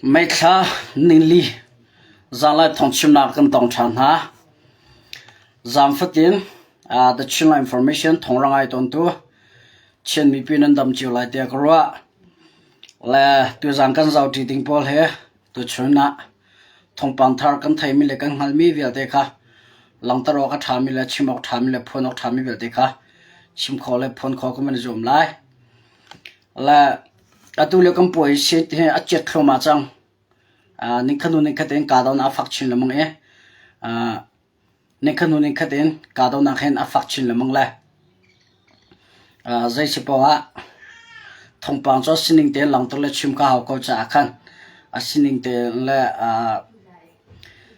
Meithla ningli zanlai thawngchimnak kan tong ṭhan hna. Zaam fatin The Chinland Information thawng ngai tawntu Chin mipi nan dam cio lai tiah ka ruah. Le tuzaan kan zohṭi ding pawl hi tuchun ah thawngpang thar kan theimi le kan hngalhmi vialte kha langhter awk a ṭhami le chim awk ṭhami le phuan awk ṭhami vialte kha chim khawh le phuan khawh kan van i zuam lai. Le atu lio kan puai sit hi a chiat thluahmah cang. Nikhat hnu nikhat in kahdohnak a fak chin lengmang i nikhat hnu nikhat in kahdohnak hin a fak chin lengmang le zei si paoh ah thawngpang cu a sining tein langhter le chim ka hau ko caah khan a sining tein le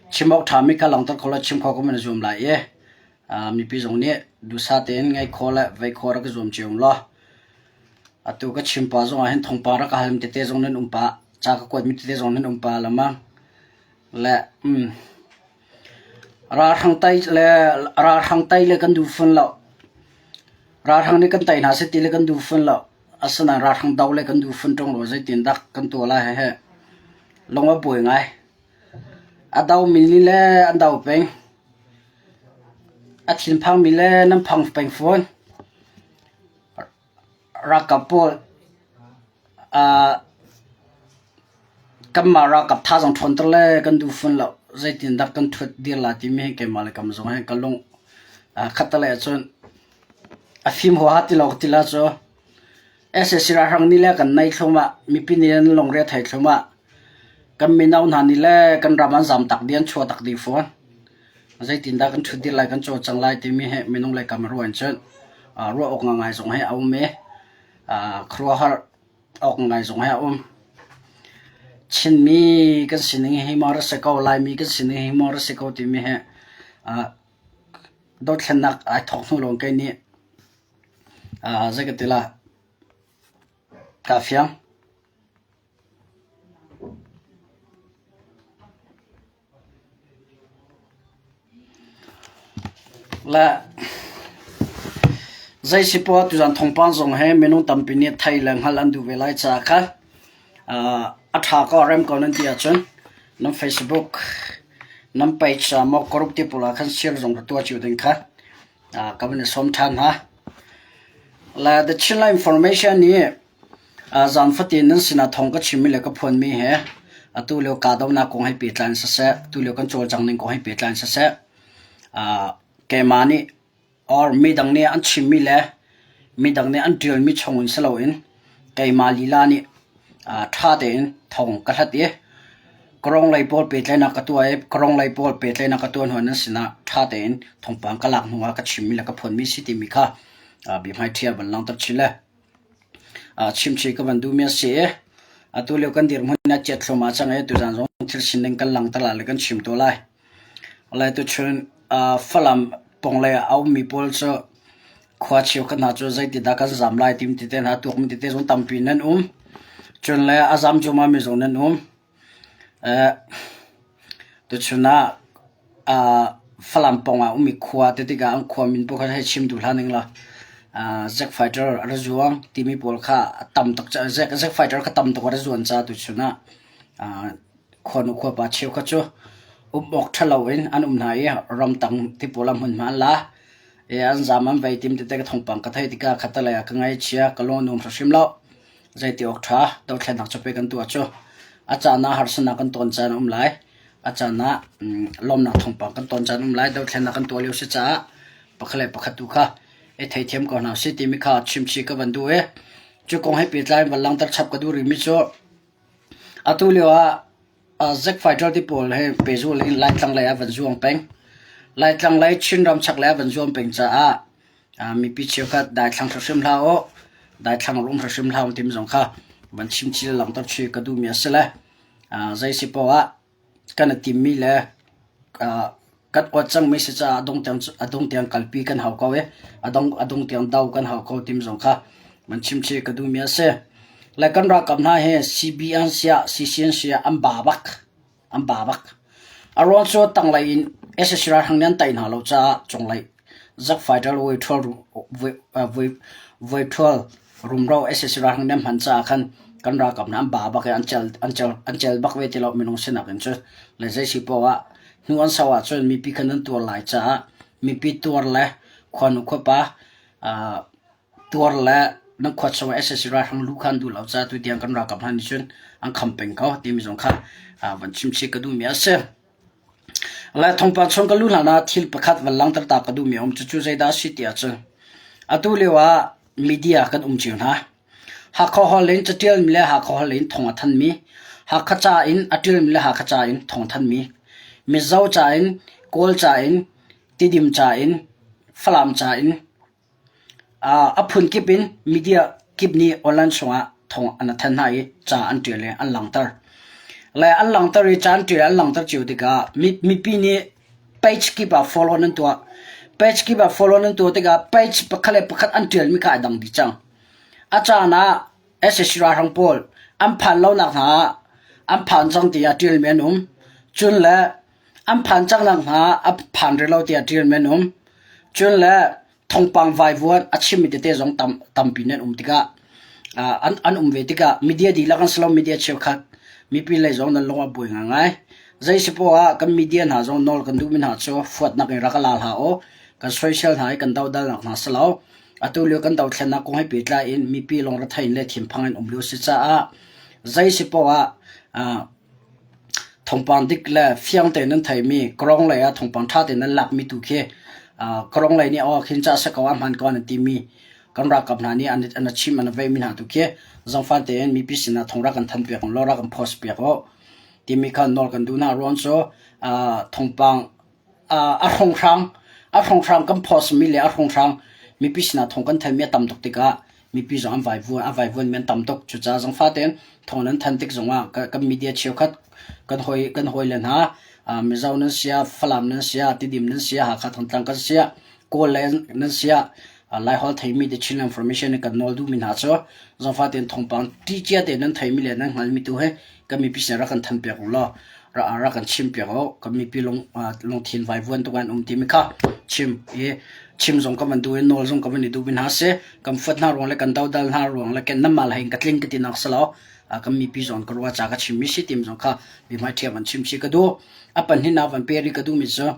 chim awk ṭhami kha langhter kho le chim kho ka van i zuam lai i mipi zong nih duhsah tein ngaih khawh le vei khawh rak i zuam cio law Atu ka chim pah zongah hin thawngpang rak ka halmi tete zong nan um pah. Ca ka kuatmi tete zong nan um pah lengmang. Le um, ralhrang tai le ralhrang tai le kan duh fawn lo. Ralhrang nih kan tai hna seh ti le kan duh fawn lo. Asinain ralhrang do le kan duh fawn ṭung lo zeitin dah kan tuah lai hehe. Lung a buai ngai. A domi nih le an do peng. A thinphangmi le nan phang peng fawn. Ralkap pawl kanmah ralkap thazaang ṭhawnter le kan duh fawn lo. Zeitindah kan ṭhut dir lai timi hi keimah le kam zong hi ka lung khattelei ahcun a fim huaha ti lo ka ti la cu. Sac ralhrang nih le kan naih thluahmah, mipi nih an lungre a thei thluahmah. Kan mino hna nih le kan ram an zamtak dih, an chuahtak dih fawn. Zeitindah kan ṭhut dir lai, kan cawlcang lai timi hi minung lei kam ruah in cun ruah awk ngai zong hi a um i khuaruahhar awk ngai zong hi a um. Chinmi kan sining hi maw ra si ko, Laimi kan sining hi maw ra si ko timi hi dothlennak ai thawk hnu lawng kei nih zei ka ti la, kaa fiang. Le zei si poah tuzan thawngpang zong he minung tampi nih thei le hngalh an duh ve lai caah kha a ṭha ko a rem ko nan ti ahcun nan Facebook nan page ah maw group te pawl ah khan share zong ka tuah cio ding kha ka van i sawm ṭhan hna. Le The Chinland Information nih Zan fatin nan sinah thawng ka chimmi le ka phuanmi he atu lio kahdohnak kong he pehtlai in siseh, atu lio kan cawlcangh ning kong he pehtlai in siseh, keimah nih or midang nih an chimmi le midang nih an ṭialmi chung in si loin keimah lila nih ṭha tein thawng ka hlat i Kawrong lei pawl pehtlaihnak ka tuah i kawrong lei pawl pehtlaihnak ka tuah hnu ah nan sinah ṭha tein thawngpang ka lak hnuah ka chimmi le ka phuanmi si timi kha biahmaiṭhi ah van langhter chin le Chimchih ka van duhmi a si i atu lio kan dirhmun a chiat thluahmah cang i tuzaan zong thil sining kan langhter lai le kan chim te lai. Lai tuchun Falam pawnglei ah a ummi pawl cu khua cheukhat hna cu zeitidah kan zaam lai timi tete hna tuakmi tete zong tampi nan um. Cun le a zaam cuahmahmi zong nan um. Tuchun ah Falam pawng ah ummi khua ti tikah an khua min pawl kha hei chim duh hlah ning law Zack Fighter a ra zuang timi pawl kha a tam tuk caah Zack Fighter kha tam tuk a ra zuan caah tuchun ah khuanu khuapa cheukhat cu um awk ṭha loin an um hna i ramtang ti pawl ah hmunhma an la i an zaam an vei tim tete ka thawngpang ka theih tikah khattelei ah ka ngaihchia ka lung a nuam hrimhrim lo. Zeiti awk ṭha dothlennak cu pei kan tuah cu. A caan ah harsatnak kan ton caan a um lai. A caan ah lawmnak thawngpang kan ton caan a um lai. Dothlennak kan tuah lio si caah pakhat le pakhat tu kha i theithiam ko hna usih timi kha chimchih ka van duh i cu kong he pehtlai in van langhter chap ka duh rihmi cu atu lio ah Zack Fighter ti pawl he pehzul in Laitlang lei ah van zuang peng. Laitlang lei Chinram chaklei ah van zuam peng caah Mipi cheukhat daithlang hrimhrim hlah u, daithlang rum hrimhrim hlah u timi zong kha van chimchih le langhter chih ka duhmi a si le zei si poah ah kan i timmi le kan uat cangmi si caah a dong tiang kalpi kan hau ko i a dong tiang do kan hau ko timi zong kha van chimchih ka duhmi a si. Le kan ralkap hna hi CB an siah CC an siah an ba bak. An ba bak. A ruang cu tanglei in sac ralhrang nih an tei hna lo caah cunglei zak fighter voi ṭhual rumro sac ralhrang nih an hman caah khan. Kan ralkap hna an ba bak i an cel an cel an cel bak ve ti lo minung sinak in cun. Le zei si poah ah hnu an sau ahcun mipi kha nan tuar lai caah mipi tuar le khuanu khuapa uh, tuar le nan khua chung ah sac ralhrang lu kha an duh lo caah tutiang kan ralkap hna nih cun an kham peng ko timi zong kha uh, van chim chih ka duhmi a si. Le thawngpang chung ka luh hlan ah thil pakhat van langhter ta ka duhmi a um. Cucu zeidah a si ti ahcun atu lio ah media kan um cio hna. Hakha holh in caṭialmi le Hakha holh in thawng a thanmi, Hakha ca in a ṭialmi le Hakha ca in thawng a thanmi, Mizo ca in, Kawl ca in, Tidim ca in, Falam ca in, A phunkip in media kip nih online chungah thawng an thanh hna i ca an ṭial i an langhter. Le an langhter i ca an ṭial i an langhter cio tikah mipi nih page kip ah follow nan tuah. Page kip ah follow nan tuah tikah page pakhat le pakhat an ṭialmi kha ai dang dih cang. A caan ah sac ralhrang pawl an phan lonak hna ah an phan cang tiah ṭialmi an um. Cun le an phan cang nak hna ah a phan rih lo tiah ṭialmi an um. Cun le thawngpang vaivuan a chimmi tete zong tam, tampi nan um tikah an, an um ve tikah media dihlak an si lo media cheukhat mipi lei zong nan lung a buai ngaingai. Zei si poah ah kan media hna zong nawl kan duhmi hna cu fuatnak in rak la hlah u. Kan soisel hna i kan dodalnak hna si lo. Atu lio kan dothlennak kong he pehtlai in mipi lungretheih in le thinphang in um lio si caah zei si poah ah Thawngpang dik le fiang tein nan theimi kawrong lei ah thawngpang ṭha tein nan lakmi tu khi kawrong lei nih aw khin ca a si ko a hmaan ko an timi kan ralkap hna nih an chim an veimi hna tu khi zangfan tein mipi sinah thawng rak kan thanpiak law rak kan post piak u timi kha nawl kan duh hna. Ruang cu thawngpang a hrawnghrang a hrawnghrang kan post mi le a hrawnghrang mipi sinah thawng kan thanmi a tam tuk tikah mipi zong an vaivuan a vaivuan mi an tam tuk. Cucaah zangfa tein thawng nan than tik zongah kan media cheukhat kan hawi kan hawile hna Mizo nan sia, Falam nan sia, Tidim nan sia, Hakha Thantlang kan sia, Kawl le nan sia, Laiholh theimi te Chin Information kan nawl duhmi hna cu zangfa tein thawngpang ṭih cia tein nan theimi le nan hngalmi tu he kan mipi sin rak kan than piak u law rak kan chim piak u. Kan mipi lung lungthin vaivuan tuk an um timi kha chim i chim zong kan van duh i nawl zong kan van i duh mi hna si. Kan fuat hna ruang le kan dodal hna ruang le nanmah le hin ka tling ka ti nak si lo. Kan mipi zong ka ruah ca ka chimmi si tim zong kha mihmai ṭhiam an chim si ka duh. A pahnihnak van pe rih ka duhmi cu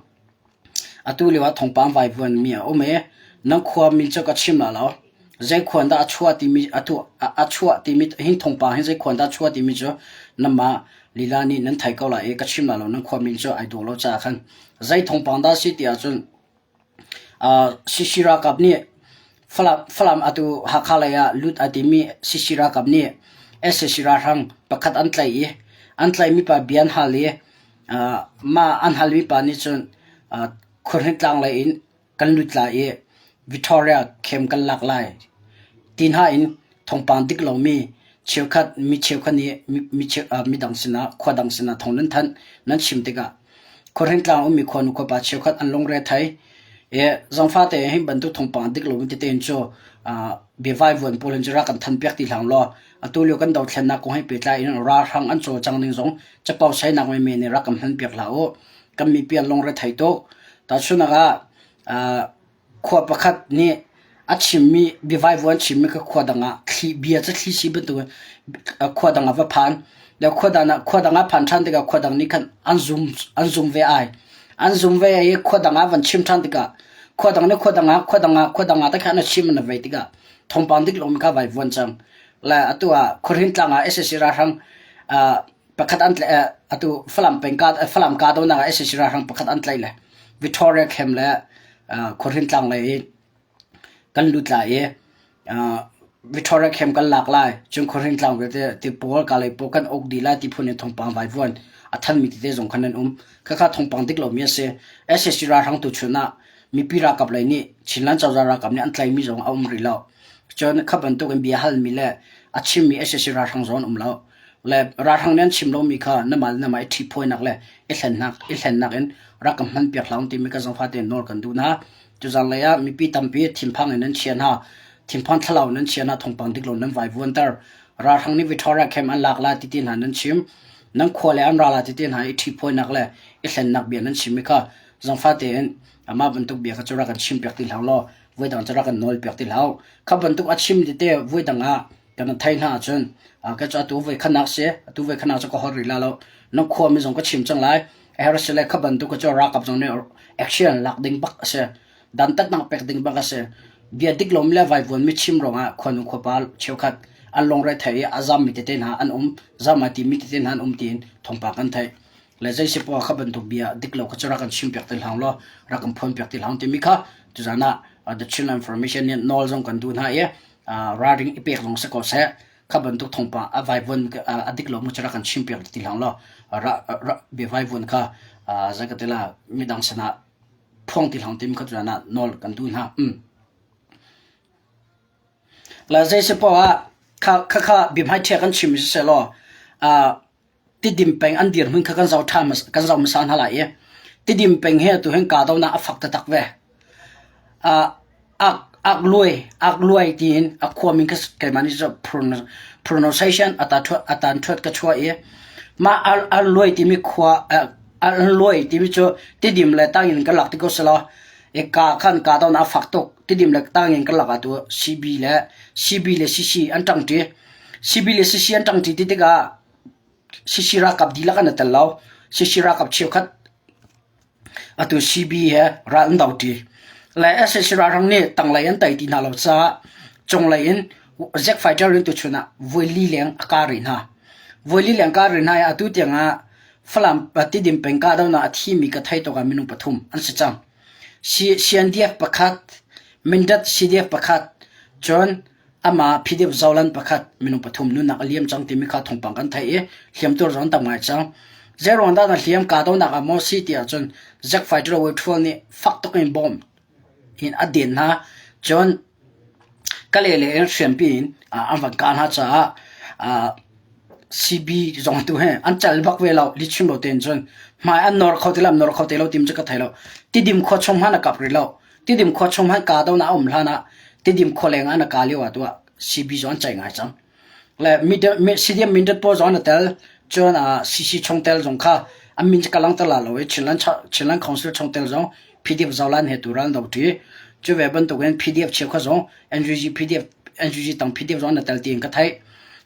Atu lio ah thawngpang vaivuan mi a um i nan khua min cu ka chim la lo. Zei khua in dah a chuah timi atu a chuah timi hin thawngpang hi zei khua in dah a chuah timi cu nanmah lila nih nan thei ko lai i ka chim la lo nan khua min cu ai dawh lo caah khan zei thawngpang dah si ti ahcun uh, CC ralkap nih Falam, Falam atu Hakha lei ah lut ai timi CC ralkap nih sac ralhrang pakhat an tlaih i an tlaihmi pa bia an hal i Mah an halmi pa nih cun khuahring lei in kan lut lai i Victoria camp kan lak lai ti hna in thawngpang dik lomi cheukhat mi cheukhat nih midang sinah khua dang sinah thawng nan thanh nan chim tikah khuahring tlang ummi khuanu khuapa cheukhat an lungre thei i zangfa tein hi bantuk thawngpang dik lomi tete in cu biavaivuan pawl hin cu rak kan thanpiak ti hlah law atu lio kan dothlennak kong he pehtlai in ralhrang an cawlcang ning zong capo sainak menmen nih rak kan hmanpiak hlah u. Kan mipi an lungre thei tuk. Tahchunhnak ah khua pakhat nih a chimmi biavaivuan chimmi kha khua dang ah thli bia cu thli si bantuk khua dang ah va phan. Le khua dang ah khua dang ah phan ṭhan tikah khua dang nih khan an zum an zum ve ai. An zum ve i khua dang ah van chim ṭhan tikah khua dang nih khua dang ah khua dang ah khua dang ah te khan a chim an vei tikah thawngpang dik lomi kha vaivuan cang. Le atu ah khuahrin tlang ah sac ralhrang pakhat an tlaih atu Falam peng ka Falam kahdohnak ah sac ralhrang pakhat an tlaih le Victoria Camp le Khuahrin tlang lei i kan lut lai i Victoria Camp kan lak lai cun Khuahrin tlang vialte ti pawl Kalay pawl kan uk dih lai ti phun in thawngpang vaivuan a thanmi tete zong khan an um. Khakha thawngpang dik lomi a si. Sac ralhrang tu chun ah mipi ralkap lei nih Chinland cozah ralkap nih an tlaihmi zong a um rih lo. Cun kha bantuk in bia halmi le a chimmi sac ralhrang zong an um lo. Le ralhrang nih an chim lomi kha namah le namah i ṭhiphawinak le i hlennak i hlennak in rak kan hmanpiak hlah timi ka zangfah tein nawl kan duh hna. Tuzaan lei ah mipi tampi thinphang in nan chia hna. Thinphang thlalau nan chia hna thawngpang dik lo nan vaivuanter. Ralhrang nih Victoria Camp an lak lai ti ti hna nan chim. Nan khua le an ra lai ti ti hna i ṭhiphawinak le i hlennak bia nan chimmi kha zangfah tein amah bantuk bia kha cu rak kan chimpiak ti hlah law voidang cu rak kan nawlpiak ti hlah. Kha bantuk a chim tete voidang ah. Kan thei hna ahcun ka cu atu voi khanak si, atu voi khanak cu ka hor rih la lo. Na khuami zong ka chim cang lai. Her si le kha bantuk cu ralkap zong nih action lak ding bak a si. Dantatnak pek ding bak a si. Bia dik lomi le vaivuan mi chim ruangah khuanu khuapa cheukhat an lungre thei i a zammi tete hna an um, zam ai timi tete hna an um tiin thawngpang kan theih. Le zei si poah kha bantuk bia dik lo kha cu rak kan chim piak ti hlang law rak kan phuan piak ti hlang timi kha tuzan ah The Chinland Information nih nawl zong kan duh hna i ralring i pek zong si ko seh kha bantuk thawngpang a vaivuan a dik lo mu cu rak kan chim piak ti hlang law bia vaivuan kha zei ka ti la midang sinah phuang ti hlang timi kha tuzan ah nawl kan duh hna. La zei si poah ah kha kha biahmaiṭhia kan chim si seh law Tidim peng an dirhmun kha kan zoh ṭhan kan zoh hmasa hna lai i Tidim peng hi atu hin kahdohnak a fak taktak ve. Ak ak luai ak luai tiin a khua min kha keimah nih pronunciation a tan ṭhuat ka chuah i mah al luai timi khua al luai timi cu Tidim le Tangin kan lak ti ko selaw i ka khan kahdohnak a fak tuk. Tidim le Tangin kan lak ah tu CB le CB le CC an ṭangṭi. CB le CC an ṭangṭi ti tikah CC ralkap dihlak an i tel lo. CC ralkap cheukhat atu CB he ral an do ṭi. Le sac ralhrang nih tanglei an tei ti hna lo caah cunglei in jet fighter in tuchun ah voi li leng a kah rih hna. Voi li leng kah rih hna i atu tiang ah Falam Tidim peng kahdohnak a thimi ka theih tawk ah minung pathum an si cang. CNDF pakhat, Mindat CDF pakhat, cun Amah Phidip Zolan pakhat minung pathum nunnak a liam cang timi kha thawngpang kan theih i hliamtuar zong an tam ngai cang. Zeiruang dah na hliam kahdohnak ah maw si ti ahcun Zack Fighter Withrow nih fak tuk in bomb in a den hna. Cun Kale le in hriampi in an van kah hna caah CB zong tu he an cal bak ve lo lichim lo tein cun hmai an nor kho ti lo nor kho te lo tim cu ka thei lo. Tidim khua chung hmanh a kap rih lo. Tidim khua chung hmanh kahdohnak a um hlan ah Tidim khua leng ah na ka lio ah tuah CB zong an ceih ngai cang. Le CDM Mindat pawl zong an i tel. Cun CC chungtel zong kha an min cu ka langhter la lo i Chinland, Chinland Council chungtel zong PDF Zolan he tu ral do ṭi. Cu ve bantukin PDF cheukhat zong NUG PDF NUG tang PDF zong an i tel tiin ka theih.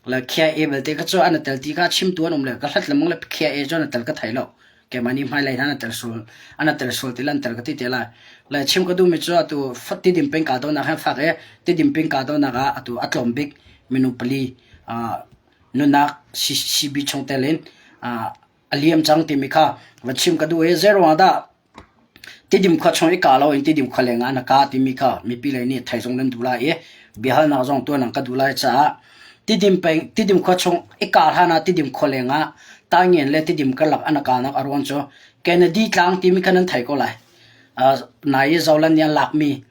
Le KIA belte kha cu an i tel ti kha chimtu an um le ka hlat lengmang le KIA cu an i tel ka thei lo. Keimah nih hmailei hna na tel sual an tel sual ti lan tel ka ti te lai. Le chim ka duhmi cu atu tidim peng kahdohnak he fak i tidim peng kahdohnak ah atu a tlawm bik minung pali nunnak CB chungtel in a liam cang timi kha va chim ka duh i zeiruang ah dah Tidim khua chung i kah loin Tidim khua leng ah na kah timi kha mipi lei nih theih zong nan duh lai i biahalnak zong tuah nan ka duh lai caah Tidim peng Tidim khua chung i kah hlan ah Tidim khua leng ah Taingen le Tidim karlak an kahnak a ruang cu Kennedy tlang timi kha nan thei ko lai. Uh, nai i Zolan nih an lakmi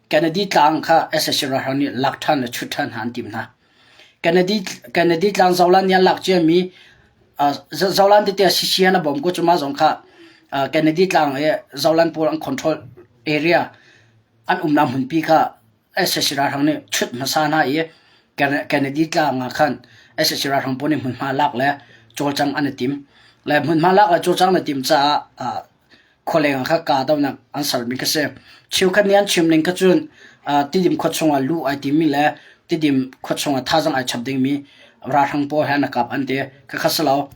Kennedy tlang kha sac ralhrang nih lak ṭhan le chut ṭhan hna an tim hna. Kennedy, Kennedy tlang Zolan nih an lak ciami Zolan tete CC an a bawm ko cu mah zong kha Kennedy tlang i Zolan pawl an control area an umnak hmunpi kha sac ralhrang nih chut hmasa hna i Kennedy tlang ah khan sac ralhrang pawl nih hmunhma lak le cawlcang an i tim. Le hmunhma lak le cawlcang an i tim caah khualeng ah kha kahdohnak an sermi kha si. Cheukhat nih an chim ning kha cun Tidim khua chungah luh ai timi le Tidim khua chungah thazaang ai chap dingmi ralhrang pawl he an kap an ti. Khakha si lo.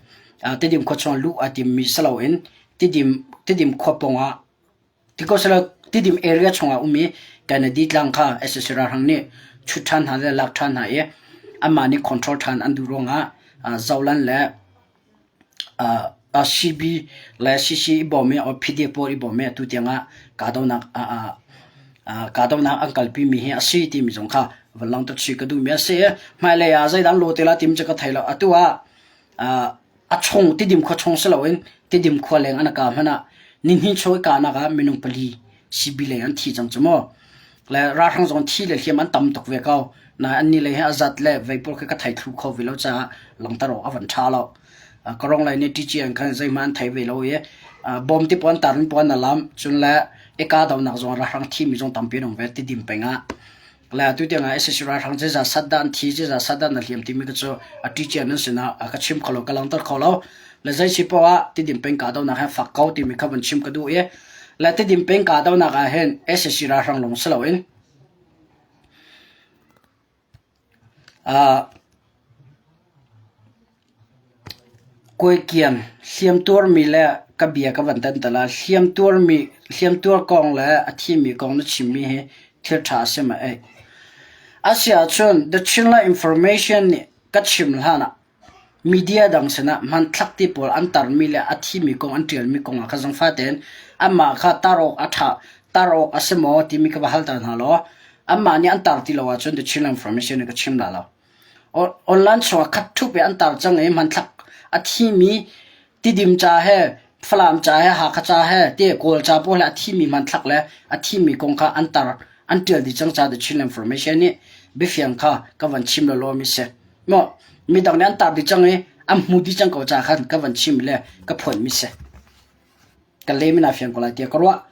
Tidim khua chungah luh ai timmi si loin Tidim Tidim khua pawngah tiko si lo Tidim area chungah ummi Kennedy tlang kha sac ralhrang nih chut ṭhan hna le lak ṭhan hna i anmah nih control ṭhan an duh ruangah Zolan le CB le CC i bawm i PDF pawl i bawm i atu tiang ah kahdohnak kahdohnak an kalpi mi hi a si timi zong kha van langhter chih ka duhmi a si i hmailei ah zeidah an lawh te lai timi cu ka thei lo. Atu ah a chung Tidim khua chung si loin Tidim khua leng an kah hmanh ah nihnih chung i kahnak ah minung pali CB lei an thi cang cu mu. Le ralhrang zong thi le hliam an tam tuk ve ko. Nain annih lei hi a zat le vei pawl khi ka thei thlu kho ve lo caah langhter awk a van ṭha lo. Karong lei nih ṭici an khan zeihmanh an thei ve lo i bawm ti puan tarin puan a lam cun le i kahdohnak zong ralhrang thimi zong tampi an um ve Tidim peng ah. Le atu tiang ah sac ralhrang zeizat sat dah an thi zeizat sat dah na hliam timi ka cu a ṭici an sinah a ka chim kho lo ka langhter kho lo. Le zei si poah ah Tidim peng kahdohnak he fak ko timi kha van chim ka duh i le Tidim peng kahdohnak ah hin sac ralhrang lawng si loin. Kuaikian, hliamtuarmi le ka bia ka van tan tal ah hliamtuarmi hliamtuar kong le a thimi kong na chimmi hi thil ṭha a si ma ei. Asiahcun The Chinland Information nih ka chim hlan ah media dang sinah hmanthlak ti pawl an tarmi le a thimi kong an ṭialmi kong ah kha zangfah tein anmah kha tar awk a ṭha tar awk a si maw timi ka va halter hna law anmah nih an tar ti lo ahcun The Chinland Information nih ka chim la lo. Online chungah khat ṭhup i an tar cang i hmanthlak a thimi Tidim ca he Falam ca he Hakha ca he ti Kawl ca pawl he a thimi hmanthlak le a thimi kong kha an tar an ṭial dih cang caah The Chin Information nih biafiang kha ka van chim lawlaw mi si. Maw midang nih an tar dih cang i an hmu dih cang ko caah khan ka van chim le ka phuan mi si. Ka lem in aa fiang ko lai tiah ka ruah.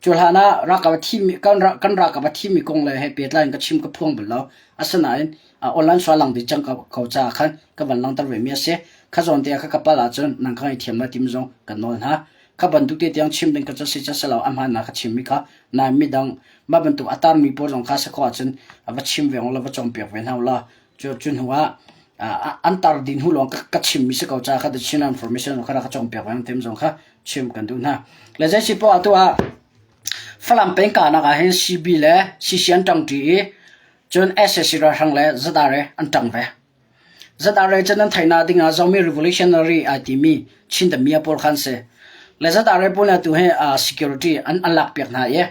Cu hlan ah ralkap a thimi kan kan ralkap a thimi kong le he pehtlai in ka chim ka phuang bal lo. Asinain online sual lang dih cang ko, ko caah khan ka van langhter ve mi a si. Kha zawn te ah kha ka pal ahcun nang ka ngaihthiam lai timi zong kan nawl hna. Kha bantuk te tiang chim ding ka ca si ca si lo a hmaan ka chim mi kha nain midang mah bantuk a tarmi pawl zong kha si khawh ahcun va chim ve ulaw va cawnpiak ve hna ulaw Cu cu hnu ah an tar dih hnu lawng ka chimmi si ko caah kha the Chin Information kha ka cawnpiak ve tem zong kha chim kan duh hna. Le zei si poah atu ah Falam peng kahnak ah hin CB le CC an ṭangṭi i cun SAC ralhrang le ZRA an ṭang ve. ZRA cu nan theihnak ding ah Zomi Revolutionary ai timi Chin Damia pawl kha an si. Le ZRA pawl nih atu hi security an an lakpiak hna i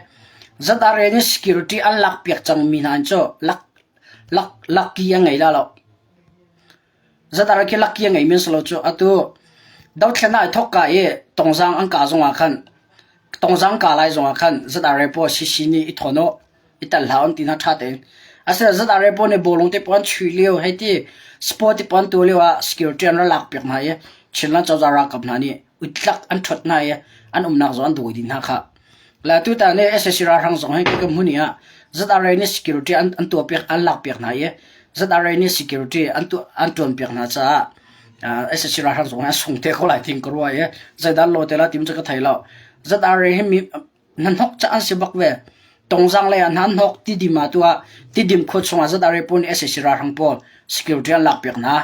ZRA nih security an lakpiak cangmi hna cu lak Lakki a ngei la lo. Zatar khi lakki a ngei men si lo cu. Atu dothlen ah ai thawk ka i tongzang an ka zongah khan tongzang ka lai zongah khan ZRA pawl CC nih i thawn u, i tel hlah an ti hna ṭha tein. Asinain ZRA pawl nih bawlung te pawl an chuih lio hei ti sport te pawl an tuah lio ah security an ra lak piak hna i Chinland cozah ralkap hna nih utlak an ṭhuat hna i an umnak zong an dawi dih hna khah. Le tutan hi sac ralhrang zong hi ka hmun i ah ZRA nih security an, an tuahpiak an lakpiak hna i ZRA nih security an tu an ṭuanpiak hna caah uh, sac ralhrang zong hi a sung te ko lai ting ka ruah i zeidah law te la tim cu ka thei lo. ZRA hi mi hnahnok ca an si bak ve. Tongzang lei ah hna hnok tidim ah tu ah tidim khua chungah ZRA pawl nih sac ralhrang pawl security an lakpiak hna.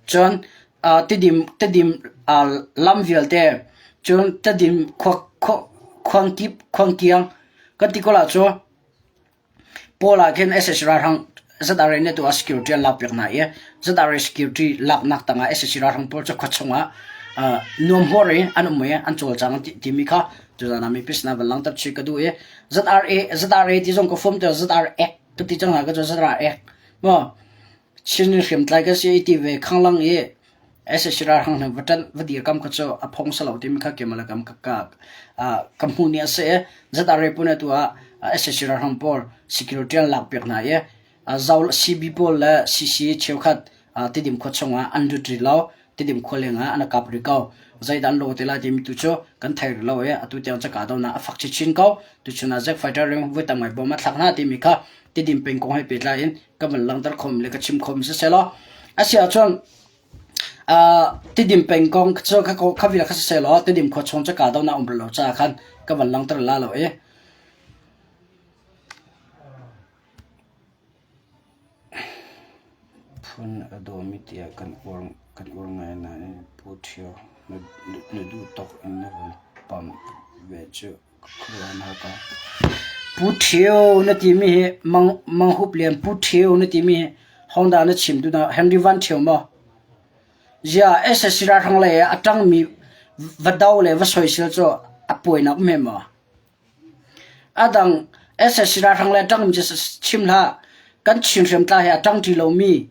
Cun uh, tidim tidim uh, lam vialte cun tidim khua khua khuangkip khuangkiang kan ti ko la cu pawl ah khin sac ralhrang ZRA nih tu ah security an lakpiak hna i ZRA security laknak tangah sac ralhrang pawl cu khua chungah uh, nuam huar i an um i an cawlcang timi kha tuzan ah mipi sinah van langhter chih ka duh i ZRA ZRA ti zong ka fom te ZRA ka ti cang hna ka cu ZRA maw Chin hriamtlai kan si i ti ve khanglang i sac ralhrang hna va ṭanh va dirkam kha cu a phong si lo timi kha keimah le kam ka ka ka hmuh ni a si i ZRA pawl nih atu ah sac ralhrang pawl security an lakpiak hna i zo CB pawl le CC cheukhat Tidim khua chungah an lut rih lo Tidim khua leng ah an kap rih ko. Zeidah an lawh te lai timi tu cu kan thei rih lo i atu tiang cu kahdohnak a fak chinchin ko. Tuchun ah Zack Fighter ring voi tam ngai bom a thlak hna timi kha Tidim peng kong he pehtlai in ka van langhter khom le ka chim khom si selaw. A si ahcun uh, Tidim peng kong cu kha kha vial kha si selaw Tidim khua chung cu kahdohnak um rih lo caah khan ka van langhter la lo i Phun a dawmi tiah kan uar ngai nain Pu Ṭhio na duh tawk in na vun pamh ve cu khuaruah an har ko. Pu Ṭhio na timi hi Mang Hup Lian Pu Ṭhio na timi hi hodah na chim tu Henry Van Ṭhio maw? Ziah sac ralhrang lei ah a ṭangmi va do le va soisel cu a puainak um he maw? A dang sac ralhrang le a ṭangmi cu chim hlah. Kan Chin hriamtlai he a ṭangṭi lomi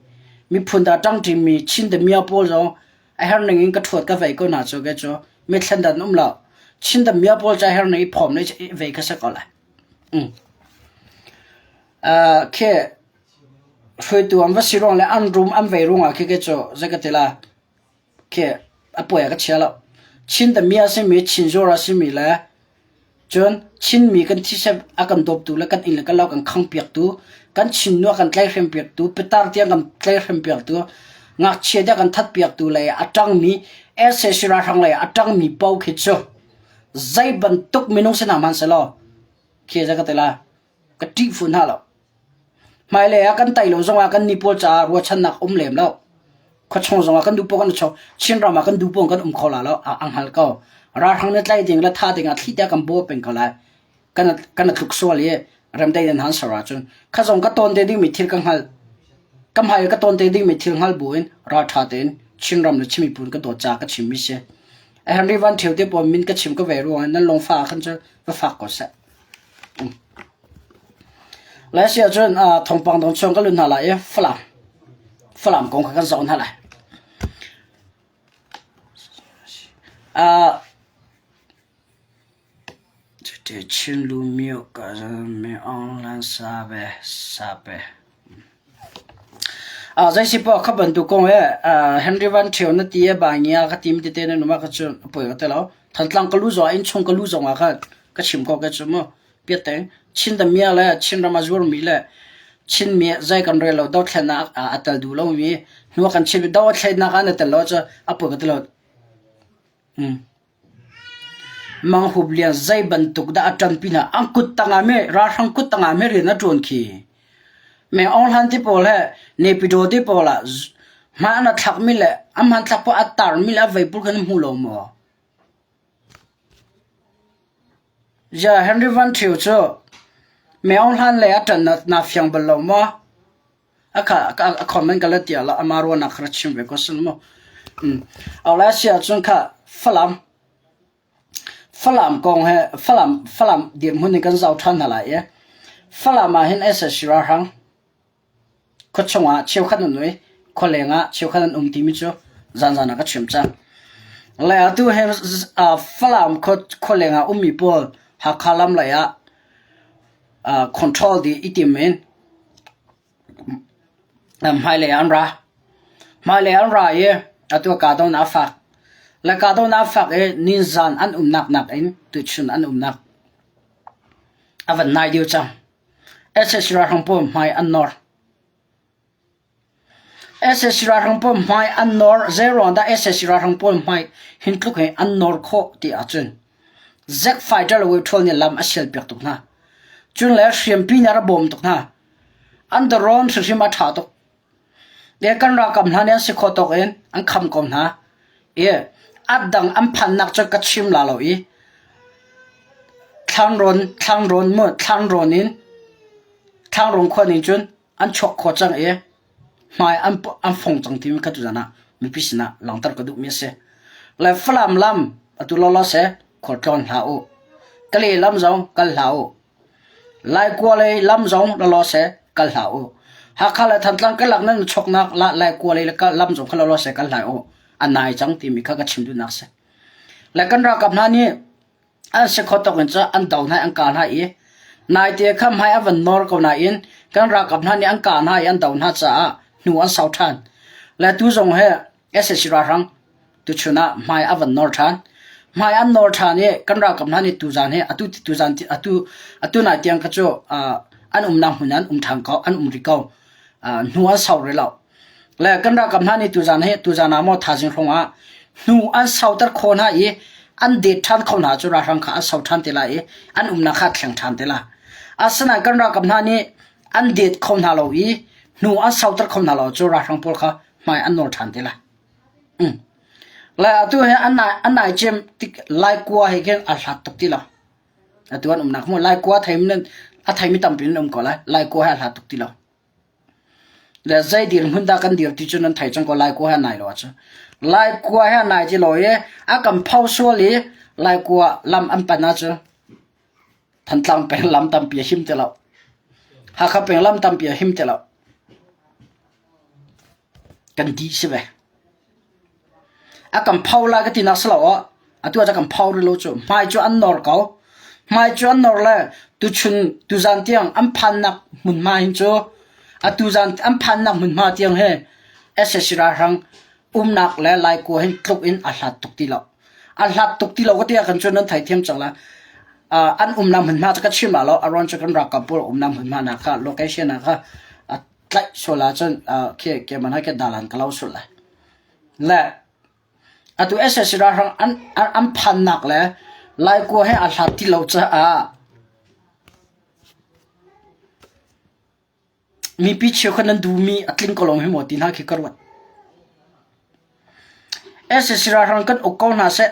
miphun dah a ṭangṭimi Chin damiah pawl zong a herh ning in ka ṭhuat ka vei ko hna cu kei cu mi thlendan um lo. Chin damiah pawl cu a herh ning i phawm le i vei kha si ko lai. Mm. Uh, khi hruaitu an va si ruang le an rum an vei ruangah khi kei cu zei ka ti la Khi a puai ah ka chia lo. Chin dami a simi, Chin zuar a simi le cun Chinmi kan thisep a kan dawptu le kan inn le kan lo kan khangpiaktu, kan Chin nu a kan tlaihhrempiaktu, pitar tiang kan tlaihhrempiaktu, ngakchia tiang kan thatpiaktu lei ah a ṭangmi sac ralhrang lei ah a ṭangmi paoh khi cu zei bantuk minung si hna hmanh selaw khi zei ka ti lai ka ṭih fu hna lo. Hmailei ah kan tai lo zongah kan ni pawl caah ruahchannak um lem lo. Khuachung zongah kan duh paoh kan i chawk. Chinram ah kan duh paoh kan um kho la lo. A hngal ko. Ralhrang nih tlaih ding le tha ding ah thli te kan baw peng ko lai. Kan kan tluk sual i remdei nan han ser ahcun kha zong ka tawn te dingmi thil ka hngal. Ka hmai ka tawn te dingmi thil hngal buin ralṭha tein Chinram le Chin miphun ka dawt caah ka chimmi si. Henry Van Thio te pawl min ka chim ka ve ruangah nan lungfah ah khan cun va fak ko seh. Lai si ahcun thawngpang dang chung ka lut hna lai i Falam Falam kong kha kan zoh hna lai. Chin lu myo ka mi aung lan sa ve sa pe. Zeisipoah kha bantuk kong he Henry Van Ṭhio na ti i Bangia ka tim tete na num ah kha cun a poi ka ti lo. Thantlang ka lu zongah innchung ka lu zongah khan ka chim ko ke cu mu. Piatteng Chin damia le Chinram a zuarmi le Chinmi zei kan rel lo dothlennak ah a tel duh lomi hnu ah kan chim i dothlennak ah na tel lo cu a poi ka ti lo. Mang Hup Lian zei bantuk dah a ṭanpi hna? An kut tangah meh ralhrang kut tangah meh rian a ṭuan khi. Meng Aung Hlan ti pawl he Naypyidaw ti pawl ah hmaan a thlakmi le a hmanthlak pawl a tarmi le a vei pawl kha na hmu lo maw? Ja Henry Van Ṭhio cu Meng Aung Hlan lei a ṭan naa fiang bal lo maw? A kha a comment ka la tiah la ama ruahnak kha ra chim ve ko sin mu. Awlai si ahcun kha Falam Falam kong he Falam Falam dirhmun in kan zoh ṭhan hna lai i Falam ah hin SSC ralhrang khuachung ah cheukhat an um i khualeng ah cheukhat an um timi cu zanzan ah ka chim cang. Le atu he Falam khualeng ah ummi pawl Hakha lam lei ah control dih i tim in hmailei ah an ra. Hmailei an ra i atu ah kahdohnak a fak. Le kahdohnak a fak i nizan an umnak nakin tuchun an umnak a van nai deuh cang. Sac ralhrang pawl hmai an nawr. Sac ralhrang pawl hmai an nawr. Zeiruang dah sac ralhrang pawl hmai hin tluk hi an nawr khawh ti ahcun Zack fighter le Withrow nih lam a sialpiak tuk hna. Cun le hriampi nih a ra bawm tuk hna. An darawn hrimhrim a ṭha tuk. Le kan ralkap hna nih an si khawh tawk in an kham ko hna. I a dang an phannak cu ka chim la lo i thlangrawn thlangrawn mu thlangrawn in thlangrawn khua ning cun an chuak kho cang i hmai an fong cang timi kha tuzan ah mipi sinah langhter ka duhmi a si. Le Falam lam atu lawlaw seh khualtlawn hlah u. Kale lam zong kal hlah u. Laikua lei lam zong lawlaw seh kal hlah u. Hakha le Thantlang karlak nan choknak Laikua lei lam zong kha lawlaw seh kal hlah u. A nai cang timi kha ka chim duhnak si. Le kan ralkap hna nih An si kho tuk in cu an do hna i an kah hna i naite kha hmai a van nawr ko nain kan ralkap hna nih an kah hna i an do hna caah hnu an sau ṭhan. Le tu zong hi sac ralhrang tuchun ah hmai a van nawr ṭhan. Hmai an nawr ṭhan i kan ralkap hna nih tuzaan hi atu tuzaan atu atu nai tiang kha cu an umnak hmun an um ṭhan ko an um rih ko. Hnu an sau rih lo. Le kan ralkap hna nih tuzaan hi tuzaan ah maw thaizing hrawng ah hnu an sauter khawh hna i an det ṭhan kho hna cu ralhrang kha an sau ṭhan te lai i an umnak kha a thleng ṭhan te lai. Asinain kan ralkap hna nih an det kho hna lo i hnu an sauter kho hna lo cu ralhrang pawl kha hmai an nawl ṭhan te lai. Mm. Le atu hi an nai an nai cem tik laikua he khin a hlat tuk ti lo. Atu an umnak mu laikua theim nan a theimi tampi nan um ko lai. Laikua he a hlat tuk ti lo. Le zei dirhmun dah kan dir ti cu nan thei cang ko Laikua he nai lo ahcun. Laikua he nai ti lo i a kan pho sual i Laikua lam an pan ahcun Thantlang peng lam tampi a him ti lo. Hakha peng lam tampi a him ti lo. Kan dih si ve. A kan pho lai ka tinak si lo ah atu ah cun kan pho rih lo cu. Hmai cu an nor ko. Hmai cu an nor le tuchun tuzan tiang an phannak hmunhma hin cu atu zan an phannak hmunhma tiang hi sac ralhrang umnak le Laikua hin tluk in a hlat tuk ti lo. A hlat tuk ti lo ka ti ahkhan cun nan theithiam cang lai. Uh, an umnak hmunhma cu ka chim la lo. A ruang cu kan ralkap pawl umnak hmunhma nak kha location ah kha a tlaih sual ahcun uh, khi keman hai ke dalan ka lo sual lai. Le atu sac ralhrang an an phannak le Laikua he aa hlat ti lo caah mipi cheukhat nan duhmi a tling ko lo hi maw ti hna khi ka ruat. Sac ralhrang kan uk ko hna seh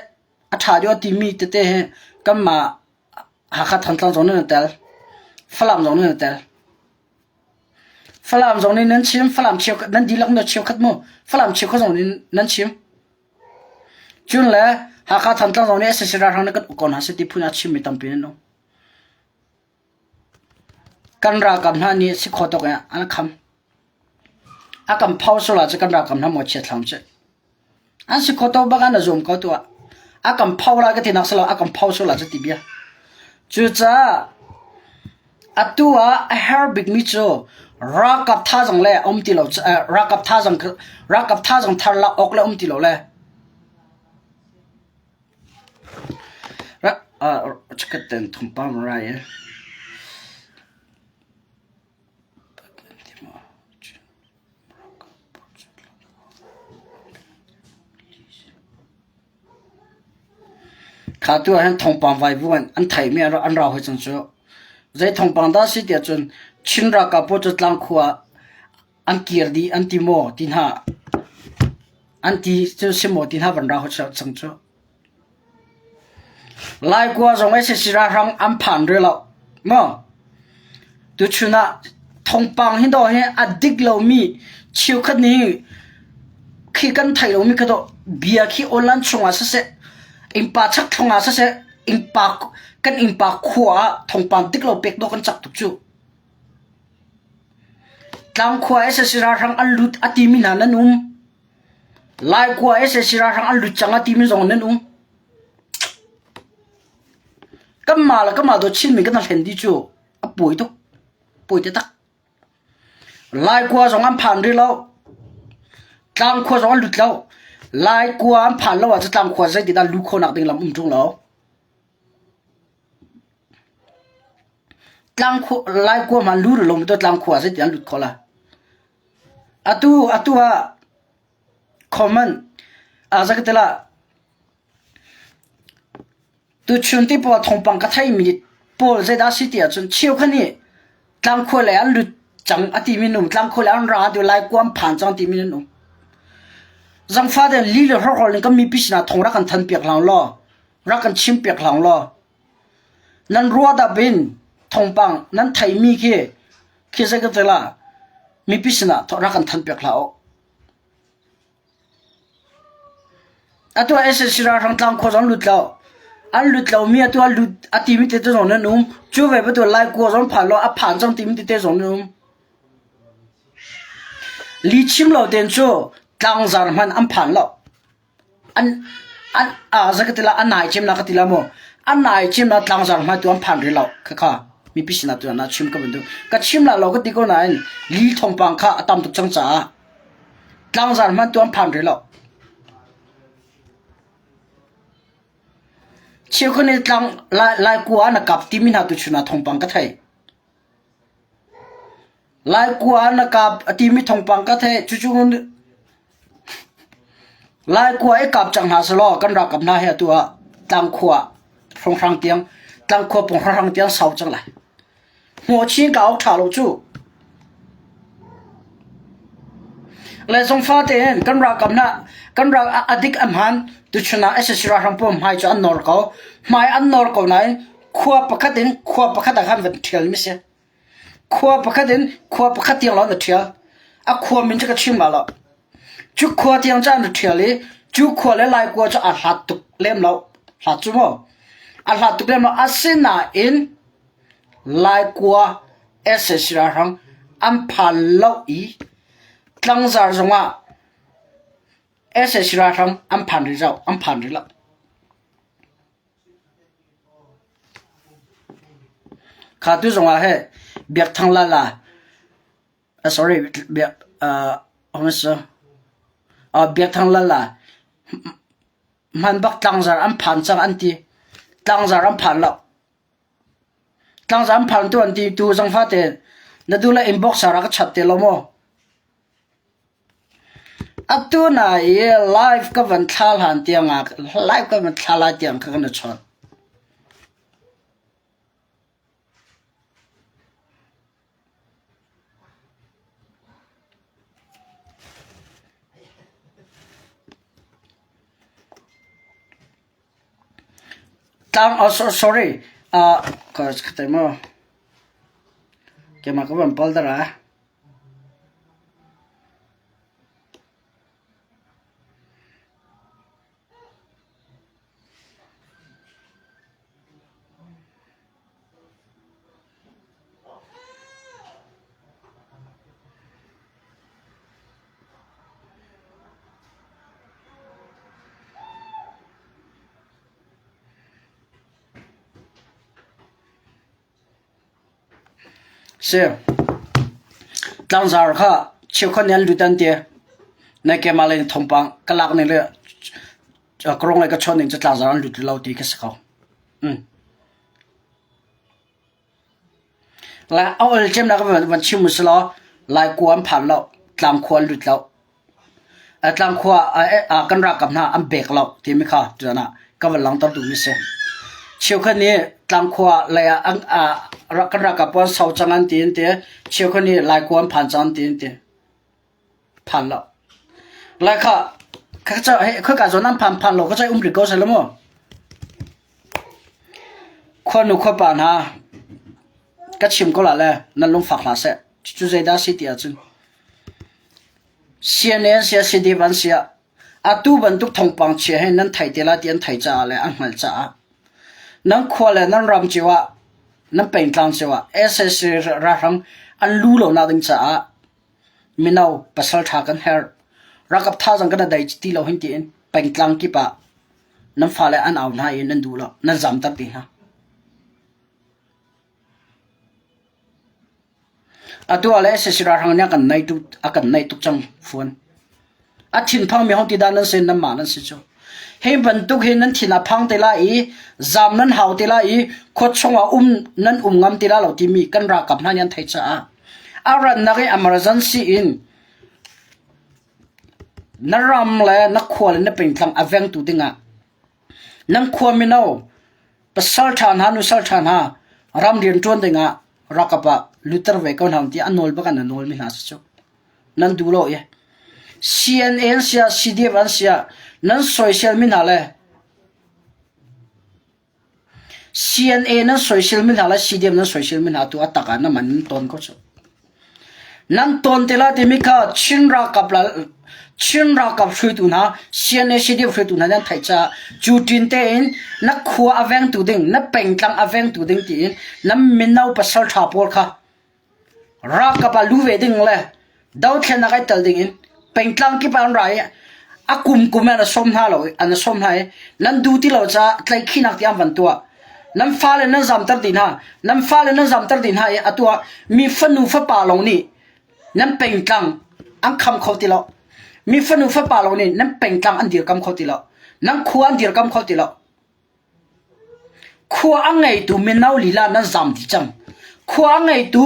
a ṭha deuh a timi tete hi kanmah Hakha Thantlang zong nih an tel. Falam zong nih an tel. Falam zong nih nan chim, Falam cheukhat nan dihlak na cheukhat mu. Falam cheukhat zong nih nan chim. Cun le Hakha Thantlang zong nih sac ralhrang nih kan uk ko hna seh ti phun a chimmi tampi nan um. Kan ralkap hna nih si khawh tawk in an kham. A kan pho sual ahcun kan ralkap hna mawchiat hlah usih. An si kho to bak ah na zuam ko tuah. A kan pho lai ka ti nak si lo, a kan pho sual ahcun ti bia. Cucaah atu ah a herh bikmi cu ralkap thazaang le um ti lo ralkap thazaang ralkap thazaang thar lak awk le um ti lo le Chikkhat ten thawngpang rai eh. Kha tu ah hin thawngpang vaivuan an theimi an rau hoi cang cu. Zei thawngpang dah si tiah cun Chin ralkap pawl cu tlangkhua ah an kir dih an ti maw ti hna an ti cu si maw ti hna van ra hoi cang cu. Laikua zong sac ralhrang an phan rih lo maw? Tuchun ah thawngpang hi dawh hi a dik lomi cheukhat nih khi kan theih lomi kha dawh bia khi online chungah siseh, innpa chakthlang ah siseh, innpa kan innpa khua ah thawngpang dik lo pek dawh kan cak tuk cu. Tlangkhua sac ralhrang an lut a timi hna nan um. Laikua sac ralhrang an lut cang a timi zong nan um. Kanmah le kanmah dawt Chinmi kan hlen dih cu a pawi tuk. Pawi taktak. Laikua zong an phan rih lo. Tlangkhua zong an lut lo. Laikua an phan lo ahcun tlangkhua zeitindah luh khawhnak ding lam um ṭung lo. Tlangkhua, Laikua hmanh lu rih lo mi tu tlangkhua zeitin an lut khawh lai. Atu atu ah comment ah zakatela tuchun ti pawl thawngpang ka theimi pawl zeidah si ti ahcun cheukhat nih tlangkhua lei an lut cang a timi an um tlangkhua lei an ra ti lai kuam phan cang timi an um. Zangfa tein li le hrawkhrol in kan mipi sinah thawng rak kan than piak hlah law rak kan chim piak hlah law nan ruah dap in thawngpang nan theimi khi khi zei ka tela mipi sinah rak kan than piak hlah u. Atu ah sac ralhrang tlangkhua zong lut lo. An lut lomi atu ah lut a timi tete zong nan um. Cu ve bantuk Laikua zong phan lo a phan cang timi tete zong nan um. Li chim lo ten cu tlangzar hmanh an phan lo. An an a za ka ti la a nai cem la ka ti la maw a nai cem la tlangzar hmai tu an phan rih lo khakha mipi sinah tu na chim ka bantuk ka chim la lo ka ti ko nain li thawngpang kha a tam tuk cang caah tlangzar hmanh tu an phan rih lo. Cheukhat nih tlang lai laikua na kap timi hna tu chun ah thawngpang ka thei. Laikua na kap a timi thawngpang ka theih. Cucu Laikua i kap cang hna selaw kan ralkap hna hi atu ah tlangkhua hrawnghrang tiang tlangkhua pawng hrawnghrang tiang sau cang lai. Hmuachin ka awk ṭha lo cu. Le zongfa tein kan ralkap hna kan ral a dik a hmaan tuchun ah sac ralhrang pawl hmai cu an nawr ko. Hmai an nawr ko nain khua pakhat in khua pakhat ah khan van ṭhial mi si. Khua pakhat in khua pakhat tiang lawng na ṭhial. A khua min cu ka chim la lo. Cu khua tiang cu an ṭhial i cu khua le Laikua cu aa hlat tuk lem lo. Hlat cu maw? A hlat tuk lem lo. Asinain Laikua sac ralhrang an phan lo i tlangzar zongah sac ralhrang an phan rih lo. An phan rih lo. Kha tu zongah he Biakthang Lala sorry Biak Biakthang Lala hman bak tlangzar an phan cang an ti. Tlangzar an phan lo. Tlangzar an phan tu an ti tu zong fate na duh le inbox ah rak ka chat te lo maw? Atu na i live ka van thla hlan tiang ah live ka van thla lai tiang kha kan i chawn. Tlang, oh, sorry, uh, ka khatai mo. Keimah ka van pal dara. Si. Tlangzar kha cheukhat nih an lut an ti. Na keimah lei in thawngpang ka lak ning le ka rong le ka chawn ning cu tlangzar an lut lo ti ka si ko. Mm. La a ol cemnak van chim u silaw Laikua an phan lo, Tlangkhua an lut lo. Tlangkhua kan ralkap hna an bek lo timi kha tutan ah ka van langhter duhmi si. Cheukhat nih Tlangkhua lei ah kan ralkap pawl an sau cang an ti an ti. Cheukhat nih Laikua an phan cang an ti an ti. Phan lo. Lai kha khaka zawn an phan phan lo ka cai um rih ko seh law mu. Khuanu khuapa hna ka chim ko la le nan lungfak hlah seh. Cucu zeidah si ti ahcun CNA an siah CDF an siah atu bantuk thawngpang chia hi nan thei te lai ti an thei caah le an hngalh caah nan khua le nan ram cio ah nan pengtlang cio ah SAC ralhrang an lu lo nak ding caah Mino pasal ṭha kan herh. Ralkap thazaang kan dai ti lo hin tiin pengtlang kip ah nan fale an au hna i nan duh lo, nan zamter ti hna. Atu ah le sac ralhrang nih a kan naih tuk a kan naih tuk cang fuan. A thinphang mi hong ti dah nan si nanmah nan si cu. Hi bantuk hi nan thin a phang te lai i zam nan hau te lai i khua chungah um nan um ngam ti lai lo timi kan ralkap hna nih an theih caah a rannak i emergency in na ram le na khua le na pengtlang a vengtu dingah nan khua mino pasal ṭha hna nusal ṭha hna ram rian ṭuan dingah ralkap ah lutter ve ko hna tiah a nawl bak an nawl mi hna si cu. Nan duh lo i CNA an siah CDF an siah nan soisel mi hna le CNA nan soisel mi hna le CDF nan soisel mi hna tu a tak ah na man nan tawn ko cu. Nan tawn te la timi kha Chin ralkap la Chin ralkap hruaitu hna CNA CDF hruaitu hna nan theih caah cu ṭin tein na khua a vengtu ding na pengtlang a vengtu ding tiin nan mino pasal ṭha pawl kha Ralkap ah lu ve ding le dothlennak ai tel ding in pengtlang kip ah an ra i a kum kum in an sawm hna lo an sawm hna i nan duh ti lo caah tlaihkhihnak ti an van tuah. Nan fale nan zamter dih hna. Nan fale nan zamter dih hna i atu ah mi fanu fapa lawng nih nan pengtlang an kham kho ti lo. Mi fanu fapa lawng nih nan pengtlang an dirkam kho ti lo. Nan khua an dirkam kho ti lo. Khua a ngeitu mino lila nan zaam dih cang. Khua a ngeitu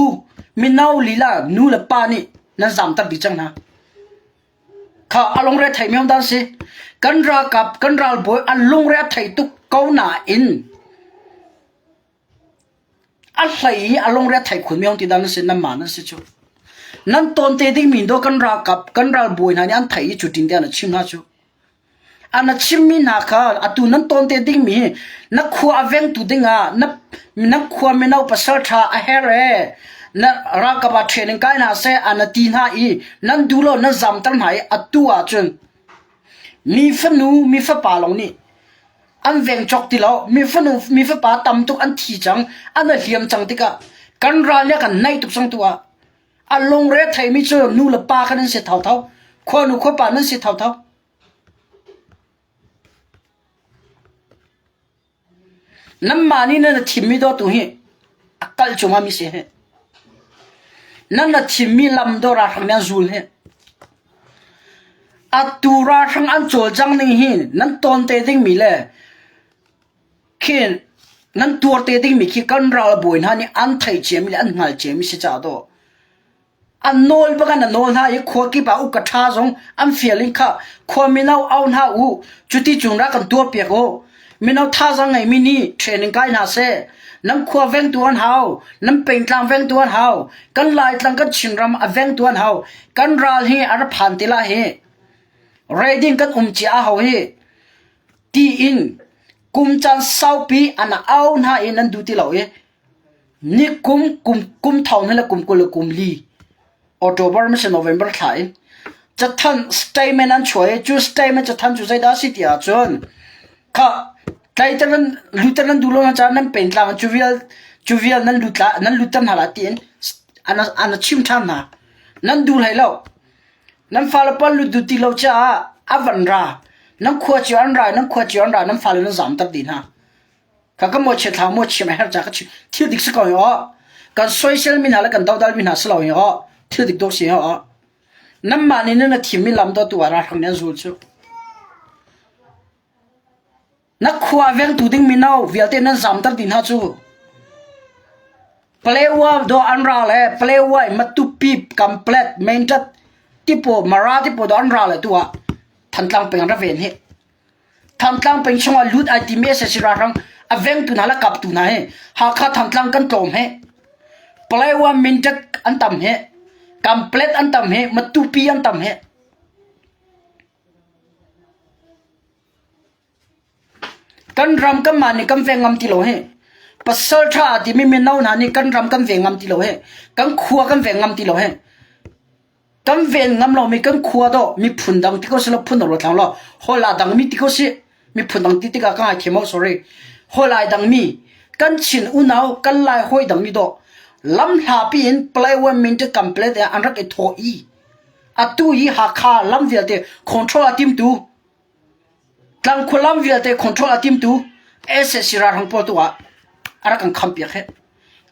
mino lila nu le pa nih nan zaamter dih cang hna. Kha a lungre a theimi dah an si. Kan ralkap, kan ralbawi an lungre a thei tuk ko nain a hlei i a lungre a thei khunmi ti dah nan si, nanmah nan si cu. Nan tawn te dingmi dawh kan ralkap, kan ralbawi hna nih an theih i cutin tiah na chim hna cu. A na chimmi hna kha atu nan tawn te dingmi hi na khua a vengtu dingah na na khua mino pasal ṭha a her ee na ralkap ah training kai hna seh a na ti hna i nan duh lo nan zamter hna i atu ahcun mi fanu mi fapa lawng nih an veng cawk ti lo mi fanu mi fapa tam tuk an thi cang an i hliam cang tikah kan ral nih a kan naih tuk cang tu ah A lungre a theimi cu nu le pa kha nan si thotho. Khuanu khuapa nan si thotho. Nanmah nih nan thimmi dawtu hi a kalh cungah mi si hi. Nan na thimmi lam dawh ralhrang nih an zul hi. Atu ralhrang an cawlcang ning hi nan tawn te dingmi le Khi nan tuar te dingmi khi kan ralbawi hna nih an theih ciami le an hngal ciami si caah dawh an nawl bak an nawl hna i khua kip ah uka ṭha zong an fial in kha khua mino au hna u cuti cung rak kan tuar piak u mino thazaang ngeimi nih training kai hna seh nan khua vengtu an hau nan pengtlang vengtu an hau kan laitlang kan Chinram a vengtu an hau kan ral hi a ra phan te lai hi ready kan um cia a hau hi tiin. Kum caan saupi an au hna i nan duh ti lo i ni kum kum kum thong hnih le kum 20 le kum li October maw si November thla in cathanh statement an chuah i cu statement cathanh cu zeidah a si ti ahcun kha tlaiter nan lutter nan duh lo na caah nan pentlang cu vial cu vial nan lut la nan lutter hna la tiin an an chim ṭhan hna. Nan duh hlei lo. Nan fale pawl lut duh ti lo caah a van ra. Nan khua cio an ra i nan khua cio an ra nan fale nan zamter dih hna. Ka ka mawchiat hlah maw chim a herh ca ka chim. Thil dik si ko hi aw. Kan soisel mi hna le kan dodal mi hna si lo hi aw. Thil dik dawh si hi aw. Nanmah nih nan thim mi lam dawtu ah ralhrang nih an zul cu. Na khua a vengtu ding mino vialte nan zamter dih hna cu. Palewa do an ra le Palewa i Matupi Kamplet Meintat tipo Mara tipo do an ra le tu ah Thantlang peng an ra ven hi. Thantlang peng chungah lut ai timi sac ralhrang a vengtu hna le kaptu hna hi Hakha Thantlang kan tlawm hi. Palewa Mindat an tam hi. Kamplet an tam hi. Matupi an tam hi. Kan ram kanmah nih kan veng ngam ti lo hi. Pasal ṭha timi mino hna nih kan ram kan veng ngam ti lo hi. Kan khua kan veng ngam ti lo hi. Kan ven ngam lomi kan khua dawh miphun dang ti ko sih law phun dang ruat hlah law holh aa dangmi ti ko sih miphun dang ti tikah ka ngaithiam awk sorry holh ai dangmi kan Chin unau kan Lai hawi dangmi dawh lam hlapi in Palawan Minted Complex ah an rak i thawh i atu hi Hakha lam vialte control a timtu Tlangkhua lam vialte control a timtu SAC ralhrang pawl tu ah a rak kan khampiak hi.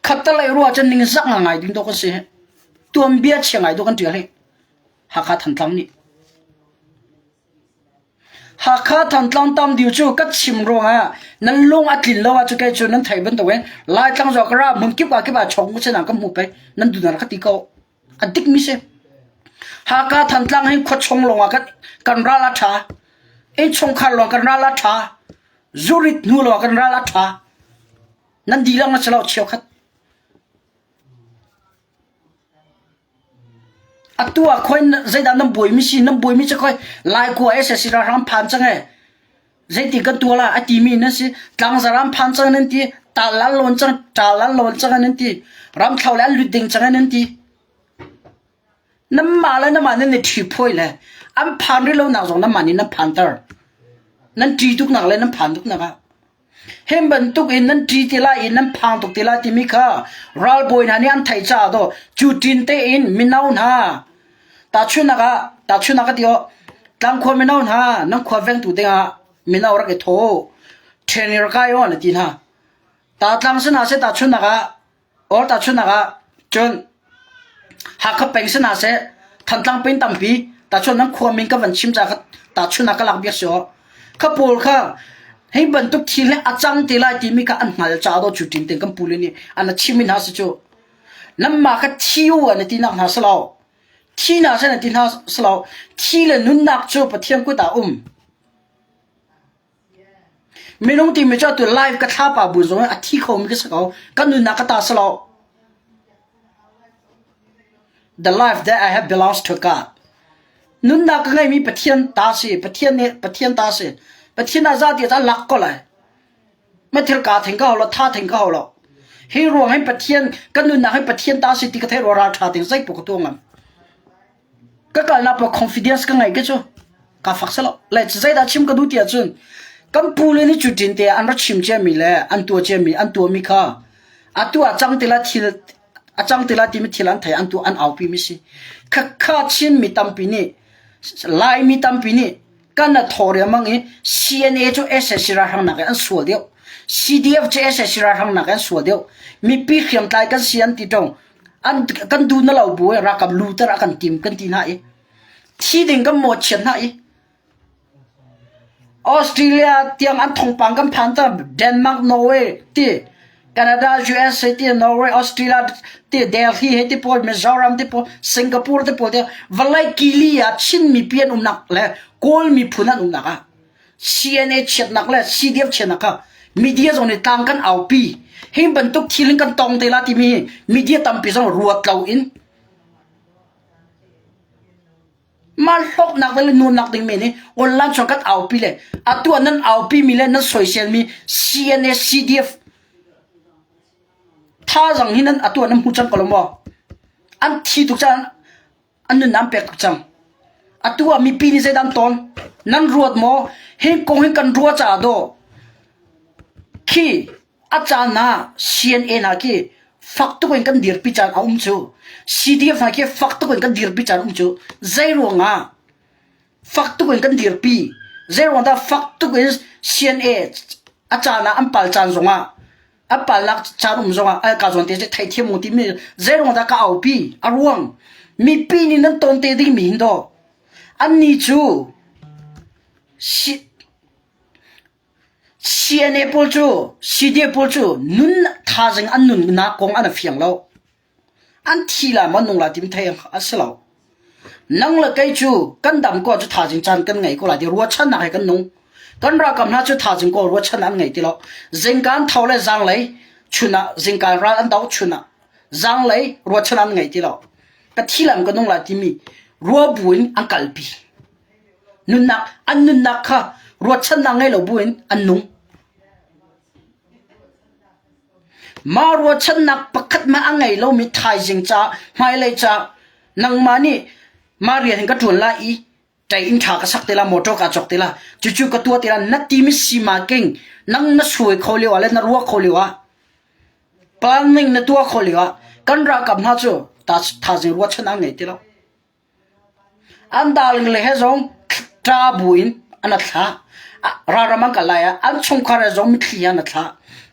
Khattalei ruah cun ningzak ngai ding dawh kan si hi. Tuanbia chia ngai dawh kan ṭial hi. Hakha Thantlang nih. Hakha Thantlang tam diu cu ka chim ruangah nan lung a tlin lo ahcun kei cu nan thei bantukin Laitlang zong ka ra hmun kip ah kip ah chong u sinah ka hmu pei nan duhnak ka ti ko. A dikmi si. Haka Thantlang hi khuachung lawngah kan, kan ral a ṭha. Innchungkhar lawng kan ral a ṭha. Zurit hnu lawng kan ral a ṭha. Nan dihlak na si lo cheukhat. Atu ah khoi zeidah nan buaimi si nan buaimi cu khoi Laikua SSC ralhrang phan cang e. Zeiti kan tuah lai a timi nan si. Tlangzar an phan cang nan ti. Tal an lawn cang, ṭal an lawn cang nan ti. Ramthlo le an lut ding cang nan ti. Nanmah le nanmah nan i ṭhi phuai le an phan rih lonak zong nanmah nih nan phanter. Nan ṭi tuknak le nan phan tuknak ah. Hi bantuk in nan ṭi ti lai i nan phang tuk ti lai timi kha ralbawi hna nih an theih caah daw cu ṭin tein mino hna tahchunhnak ah tahchunhnak ka ti awh tlangkhua mino hna nan khua vengtu dingah mino rak i thawh training rak kai aw na ti hna. Ta tlang sin ah seh tahchunhnak ah Or tahchunhnak ah cun Hakha peng si hna seh, Thantlang peng tampi tahchun nan khua min ka van chim caah tahchunhnak ka lak biak si aw. Kha pawl kha hi bantuk thil hi a cang te lai timi kha an hngal caah daw cu ṭin ten kan pule nih an chim mi hna si cu. Nanmah kha thi u an ti nak hna si lo. Thi hna seh an ti hna si lo. Thi le nunnak cu Pathian kut ah um. Minung timi cu atu live ka thlapa bu zong in a thi khomi ka si ko. Ka nunnak ka ta si lo. The life that I have belongs to God. Nunnak ka ngeimi Pathian ta si. Pathian nih Pathian ta si. Pathian ah za ti ah lak ko lai. Ma thil ka theng ka hau lo, tha theng ka hau lo. Hi ruang hin Pathian kan nunnak hi Pathian ta si ti ka theih ruang ral tha ting zei pu ka tuah ngam. Ka kalnak pa confidence ka ngei ke cu ka fak selo le zeidah chim ka duh ti ahcun kan pu le nih cu tin te an ra chim ciami le an tuah ciami an tuahmi kha atu ah cang tila thil a cang tila timi thil an thei an tuah an aupi mi si khakha Chin mi tampi nih Laimi tampi nih kan a thaw riangmang i CNA cu SSC ralhrang nak in an sual deuh CDF cu SSC ralhrang nak in an sual deuh mipi hriamtlai kan si an ti ṭung an kan duh na lo bu ralkap luter a kan tim kan ti hna i thi ding kan mawhchiat hna i Australia tiang an thongpang kan phan ta Denmark Norway ti Canada USA ti Norway Australia ti Delhi he ti pawl Mizoram ti pawl Singapore ti pawl ti vawlei kili ah Chin mipi an umnak le Kawl miphun an umnak ah CNA chiatnak le CDF chiatnak kha media zong nih tlang kan aupi. Hi bantuk thil in kan tong te la timi media tampi zong ruat lo in. Mah hlawknak le nuamnak ding men hi online chung kan aupi le atu ah nan aupi mi le nan soisel mi CNA CDF thazaang hi nan atu ah nan hmu cang ko lo maw? An thi tuk cang an nun an pek tuk cang. Atu ah mipi nih zeidah an tawn? Nan ruat maw? Hi kong hi kan ruah caah dawh khi A caan ah CNA hna khi fak tuk in kan dirpi caan a um cu. CDF hna khi fak tuk in kan dirpi caan um cu. Zei ruangah fak tuk in kan dirpi? Zei ruang dah fak tuk in CNA a caan ah an pal caan zongah an palnak caan um zongah al ka zawn te theithiam mu timi zei ruang dah ka aupi? A ruang mipi nih nan tawn te ding mi hin daw anni cu CNA pawl cu CDF pawl cu nun thazaang an nunnak kong an i fiang lo. An thi lai maw nung lai timi theih a si lo. Nang le kei cu kan dam ko cu thazaang caan kan ngei ko lai ti ruahchannak he kan nung. Kan ralkap hna cu thazaang ko ruahchan an ngei ti lo. Zingkaan tho le zaanglei chun ah zingkaan ral an do chun ah zaanglei ruahchan an ngei ti lo. Ka thi lam ka nung lai timi rua bu in an kalpi. Nunnak an nunnak kha ruahchannak ngei lo buin an nung. Mah ruahchannak pakhat hmanh a ngei lomi thaizing ca hmailei ca nangmah nih mah rian hin ka ṭuan lai i ṭei inn ṭha ka sak te la motor kaa cawk te la cucu ka tuah te la na timi sima king nang na suai kho lio ah le na ruah kho lio ah planning na tuah kho lio ah kan ralkap hna cu thaizing ruahchan an ngei ti lo. An darling le he zong ṭa buin an a thlah. Ralram an kal lai ah an chungkhar he zong mitthli he an a thlah.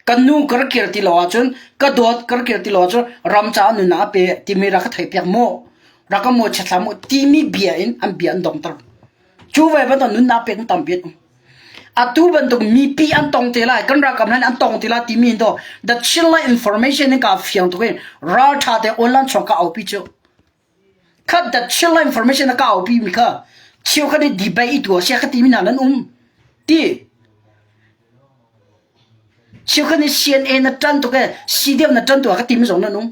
Kan nu ka rak kir ti lo ahcun ka dawt ka rak kir ti lo ahcun ram caah nunnak a pe timi rak ka theihpiak maw? Rak ka maw chiat hlah maw timi bia in an bia an dongter. Cu ve bantuk nunnak pek tampi an um. Atu bantuk mipi an tong te lai, kan ralkap hna nih an tong te lai timi hin to the Chinland information in ka fiang tuk i ralṭha te online chuak ka aupi cu. Khat that Chinland information a ka aupi mi kha cheukhat nih debate i tuah sia ka timi hna nan um ti. Cheukhat nih CNA na ṭan tuk e CDF na ṭan tuk ah ka timi zong nan um.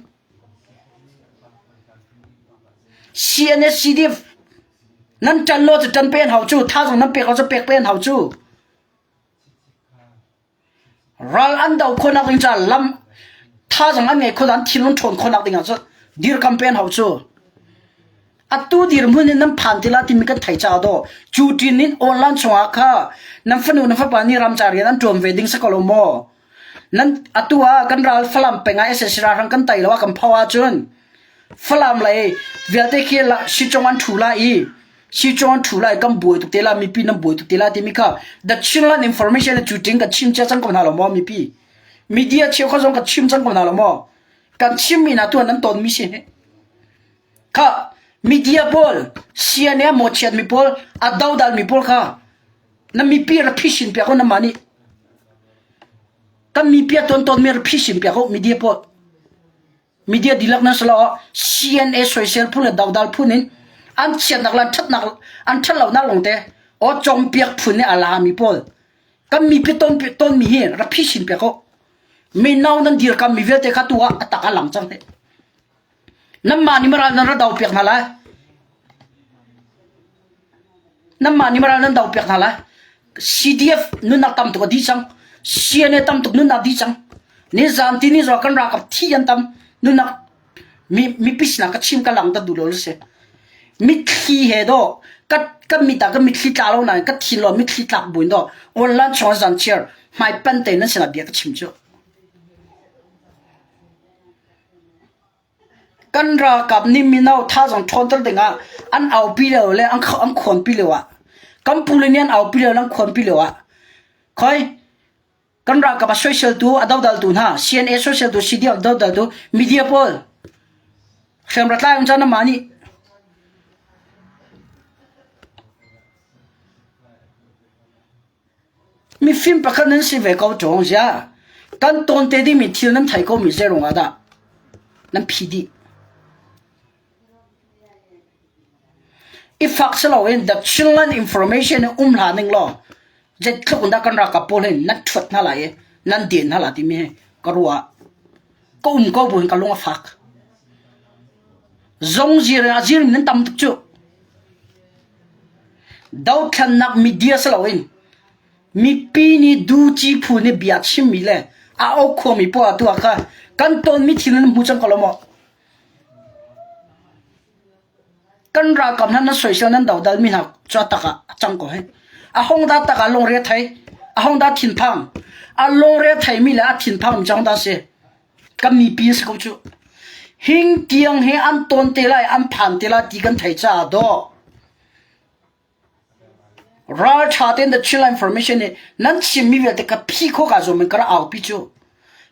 CNA CDF nan ṭan lo cu ṭan pe an hau cu thazaang nan pek lo cu pek pe an hau cu. Ral an do khawhnak ding caah lam thazaang an ngeih khawh an thinlung ṭhawn khawhnak ding ah cun dirkam pen hau cu. Atu dirhmun in nan phan ti la timi kan thei caah daw cu ṭin in online chungah kha nan fanu nan fapa nih ramca rian an ṭuan ve ding si ko lo maw? Nan atu ah kan ral Falam peng ah SAC ralhrang kan tai lo ah kan pho ahcun Falam lei vialte khi sicong an ṭhu lai i Sichuan an ṭhu lai kan buai tuk te la mipi nan buai tuk te la timi kha the Chinland information cu ting kan chim cia cang ko hna lo maw mipi media cheukhat zong kan chim cang ko hna lo maw kan chimmi hna tuan nan ton mi si kha media pawl CNA mawchiat mi pawl a dodal mi pawl kha na mipi ra phisin piak ko na mah nih kan mipi a ton ton mi ra phisin piak ko media pawl Media dihlak nan si lo CNA soisel phun le dodal phun in an chiatnak le an ṭhatnak an ṭhatlonak lawngte aw cawmpiak phun nih a lami pawl kan mipi ton tonmi hi rak phisin piak u. Mino nan dirkam mi vialte kha tu ah a tak a lang cang hih. Nanmah nih maral nan ra do piak hna lai. Nanmah nih maral nan do piak hna lai. CDF nunnak tam tuk a dih cang. CNA tam tuk nunnak dih cang. Nizan ti ni zong kan ralkap thi an tam. Nunnak mi mipi sinah ka chim ka lang ta duh lo si. Mitthli he do ka ka mit ah ka mitthli tla lo nain ka thin lo mitthli tlak buin do online chung zan chiar hmai pan te nan sinah bia ka chim cu. Kan ralkap nih mino thazaang ṭhawnter dingah an aupi lio le an khuanpi lio ah kan pule nih an aupi lio le an khuanpi lio ah khoi kan ralkap a soiseltu a dodaltu hna CNA soiseltu CDF dodaltu media pawl hriamra tlai um caan amah nih Mifim pakhat nan si ve ko ṭung ziah kan tawn te dingmi thil nan thei komi zeiruang ah dah nan phi dih? I fak si loin the Chinland information in um hlah ning law zeitluk in dah kan ralkap pawl hin nan ṭhuat hna lai i nan den hna lai timi hi ka ruah. Ka um ko buin ka lung a fak. Zong zir in a zirmi nan tam tuk cu. Dothlannak media si loin mipi nih duci phu nih bia chimmi le a aukhuami poah tuah kha kan tonmi thil nan hmu cang ko lo maw? Kan ralkap hna nan soisel nan dodal mi hna cu a tak ah a cang ko hih. A hong dah tak ah lungre a thei, a hong dah thinphang. A lungre a theimi le a thinphang mi cu hong dah a si? Kan mipi an si ko cu. Hing tiang hi an tawn te lai, an phan te lai ti kan thei caah dawh. Ralṭha tein The Chinland Information nih nan chimmi vialte ka phi khawh kaa zuam in ka rak aupi cu.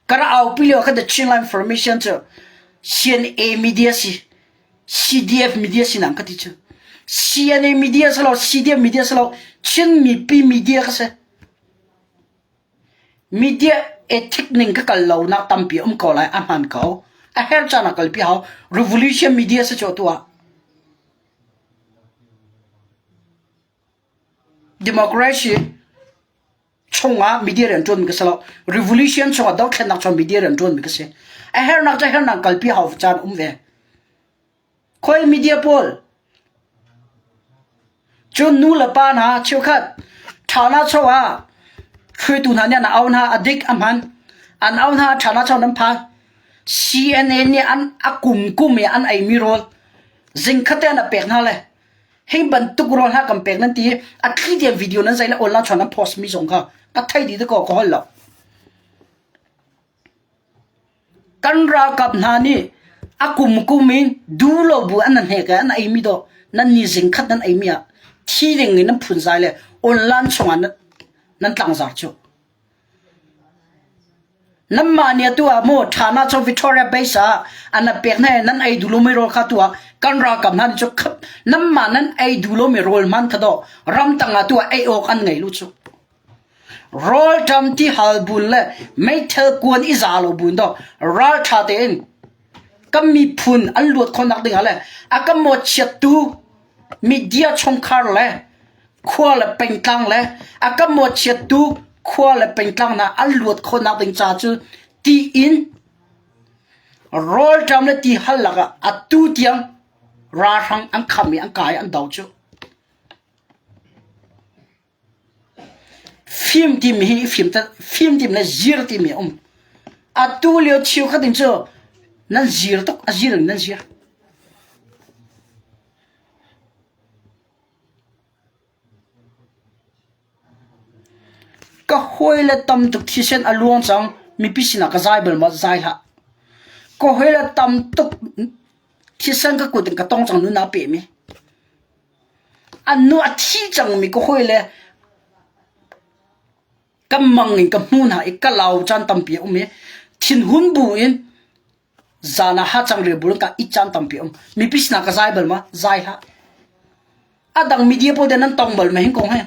Ka rak aupi lio ah khan The Chinland Information cu CNA media si, CDF media si nang ka ti cu. CNA media si lo, CDF media si lo, Chin mipi media ka si. Media ethic ning ka kal lo nak tampi um ko lai, a hman ko. A her caan ah kalpi hau. Revolution media si cu atu ah. Democracy chungah media rianṭuanmi ka si lo. Revolution chungah dothlennak chungah media rianṭuanmi ka si. A hernak cu hernak kalpi hau caan um ve. Khoi media pawl cun nu le pa hna cheukhat ṭhana cho ah hruaitu hna nih an au hna a dik a hman an au hna ṭhana cho nan phan CNA nih an a kum kum i an eimi rawl Zingkhat te an a pek hna le hi bantuk rawl hna kan pek nan ti i a thli tiang video nan zai le online chuan nan post mi zong kha ka thei dih ko ka hol lo. Kan ralkap hna nih a kum kum in du lo bu an hnek i an ei mi do nan ni zingkhat nan ei mi ah thi ding in nan phunzai le online chungah nan tlangzar cu. Nanmah nih atu ah maw ṭhana cu Victoria Base ah an pek hna i nan ei duh lomi rawl kha atu ah kan ralkap hna nih cu nanmah nan ei duh lomi rawl hmanh kha dawh ramtang ah atu ah ei awk an ngei lu cu. Rawlṭam tihal bun le meithal kuan i za lo bun dawh ralṭha tein kan miphun an luat khawhnak dingah le a kan mawhchiattu media chungkhar le khua le pengtlang le a kan mawhchiattu khua le pengtlang hna an luat khawhnak ding ca cu tiin rawlṭam le ti hal lakah atu tiang ralhrang an kham i an kai an do cu. Fim timi hi fim fim timi le zir timi a um. Atu lio cheukhat in cu nan zir tuk a zir in nan zir. Ka hawile tam tuk thisen a luang cang mipi sinah ka zai bal maw zai hlah. Ka hawile tam tuk thisen ka kut in ka tong cang nu naa pehmi. An nu a thi cangmi ka hawile ka mang in ka hmu hna i ka lau caan tampi a um i thinhun bu in Zan ah hacang rial ka it caan tampi um. Mipi sinah ka zai bal ma? Zai hlah. A dang media pawl nan tong bal ma hin kong he?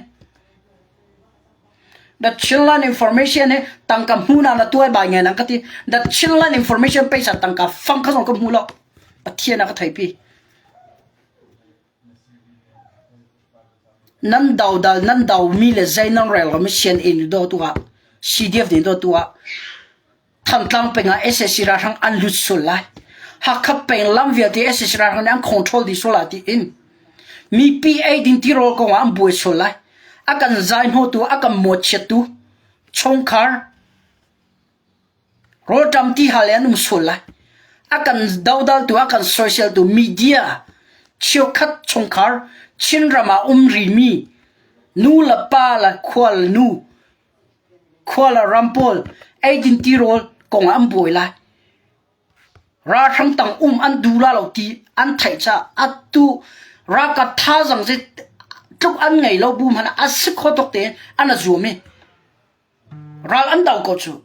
The Chinland Information he tangka hmu na na tuai bai ngai nang ka ti. The Chinland Information paisa tangka fang kha zong ka hmu lo. Pathian a ka theipi. Nan dodal nan do mi le zei nan rel lo mi sian in do tu ah CDF din do tu ah Thantlang peng ah sac ralhrang an lut sual lai. Hakha peng lam vialte sac ralhrang nih an control dih sual lai tiin mipi eidin tirawl kong ah an buai sual lai. A kan zaihnawhtu, a kan mawhchiattu chungkhar rawlṭam tihal in an um sual lai. A kan dodaltu, a kan soiseltu media cheukhat chungkhar Chinram ah um rimi nu le pa le khua le nu Khua le ram pawl eidin tirawl kong ah an buai lai. Ralhrang tang um an duh la lo ti an theih caah atu ralkap thazaang zei tluk an ngei lo bu hmanh ah a si kho tuk tein an a zuam i ral an do ko cu.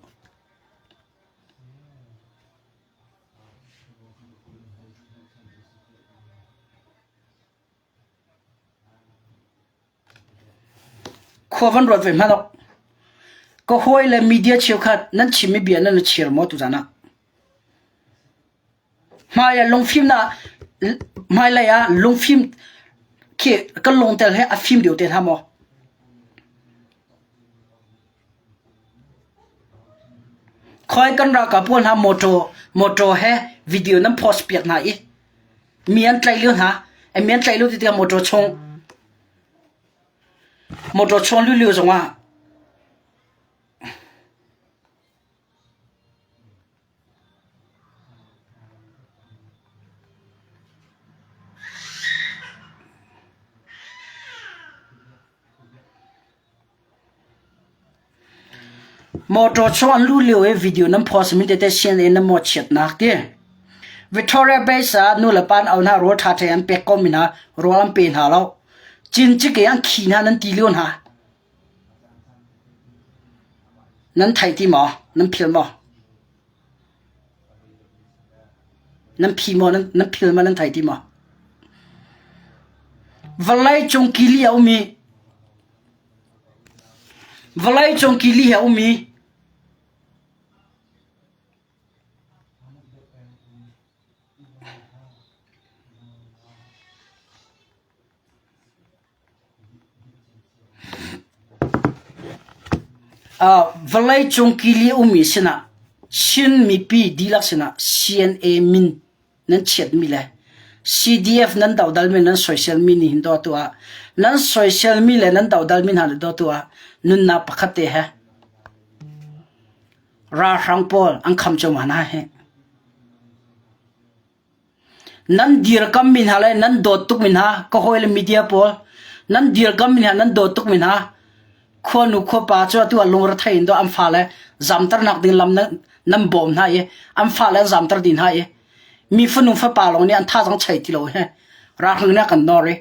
Khua van ruat ve hmanh awk. Ka hawi le media cheukhat nan chimmi bia nan i chir maw tuzan ah? Hmai ah lungfimnak hmailei ah lungfim khi kan lungtel he a fim deuh te hna maw? Khoi kan ralkap pawl hna motor motor he video nan post piak hna i mi an tlaih lio hna. Mi an tlaih lio ti tikah motor chung. Motor chuan lu lio zongah Motor chung an luh lio i video nan post mi tete CNA nan mawhchiatnak ti. Victoria Base ah nu le pa an au hna rawl ṭha ṭhe an pek ko mi hna rawl an pe hna lo. Cincik i an khi hna nan ti lio hna. Nan thei ti maw? Nan phil maw? Nan phi maw? Nan, nan phil maw? Nan thei ti maw? Vawlei cung kili a um i vawlei cung kili a um i Vawleicung kili ummi sinah Chin mipi dihlak sinah CNA min nan chiatmi le CDF nan dodalmi nan soiselmi nih hin dawtu ah nan soiselmi le nan dodalmi hna nih dawtu ah nunnak pakhat te he ralhrang pawl an kham cuahmah hna hi. Nan dirkammi hna le nan dawt tukmi hna ka hawile media pawl nan dirkammi hna nan dawt tukmi hna khuanu khuapa cu atu ah lungrethei in dawh an fale zamternak ding lam nan, nan bawm hna i an fale an zamter dih hna i mi fanu fapa lawng nih an thazaang chei ti lo he ralhring nih a kan nawr i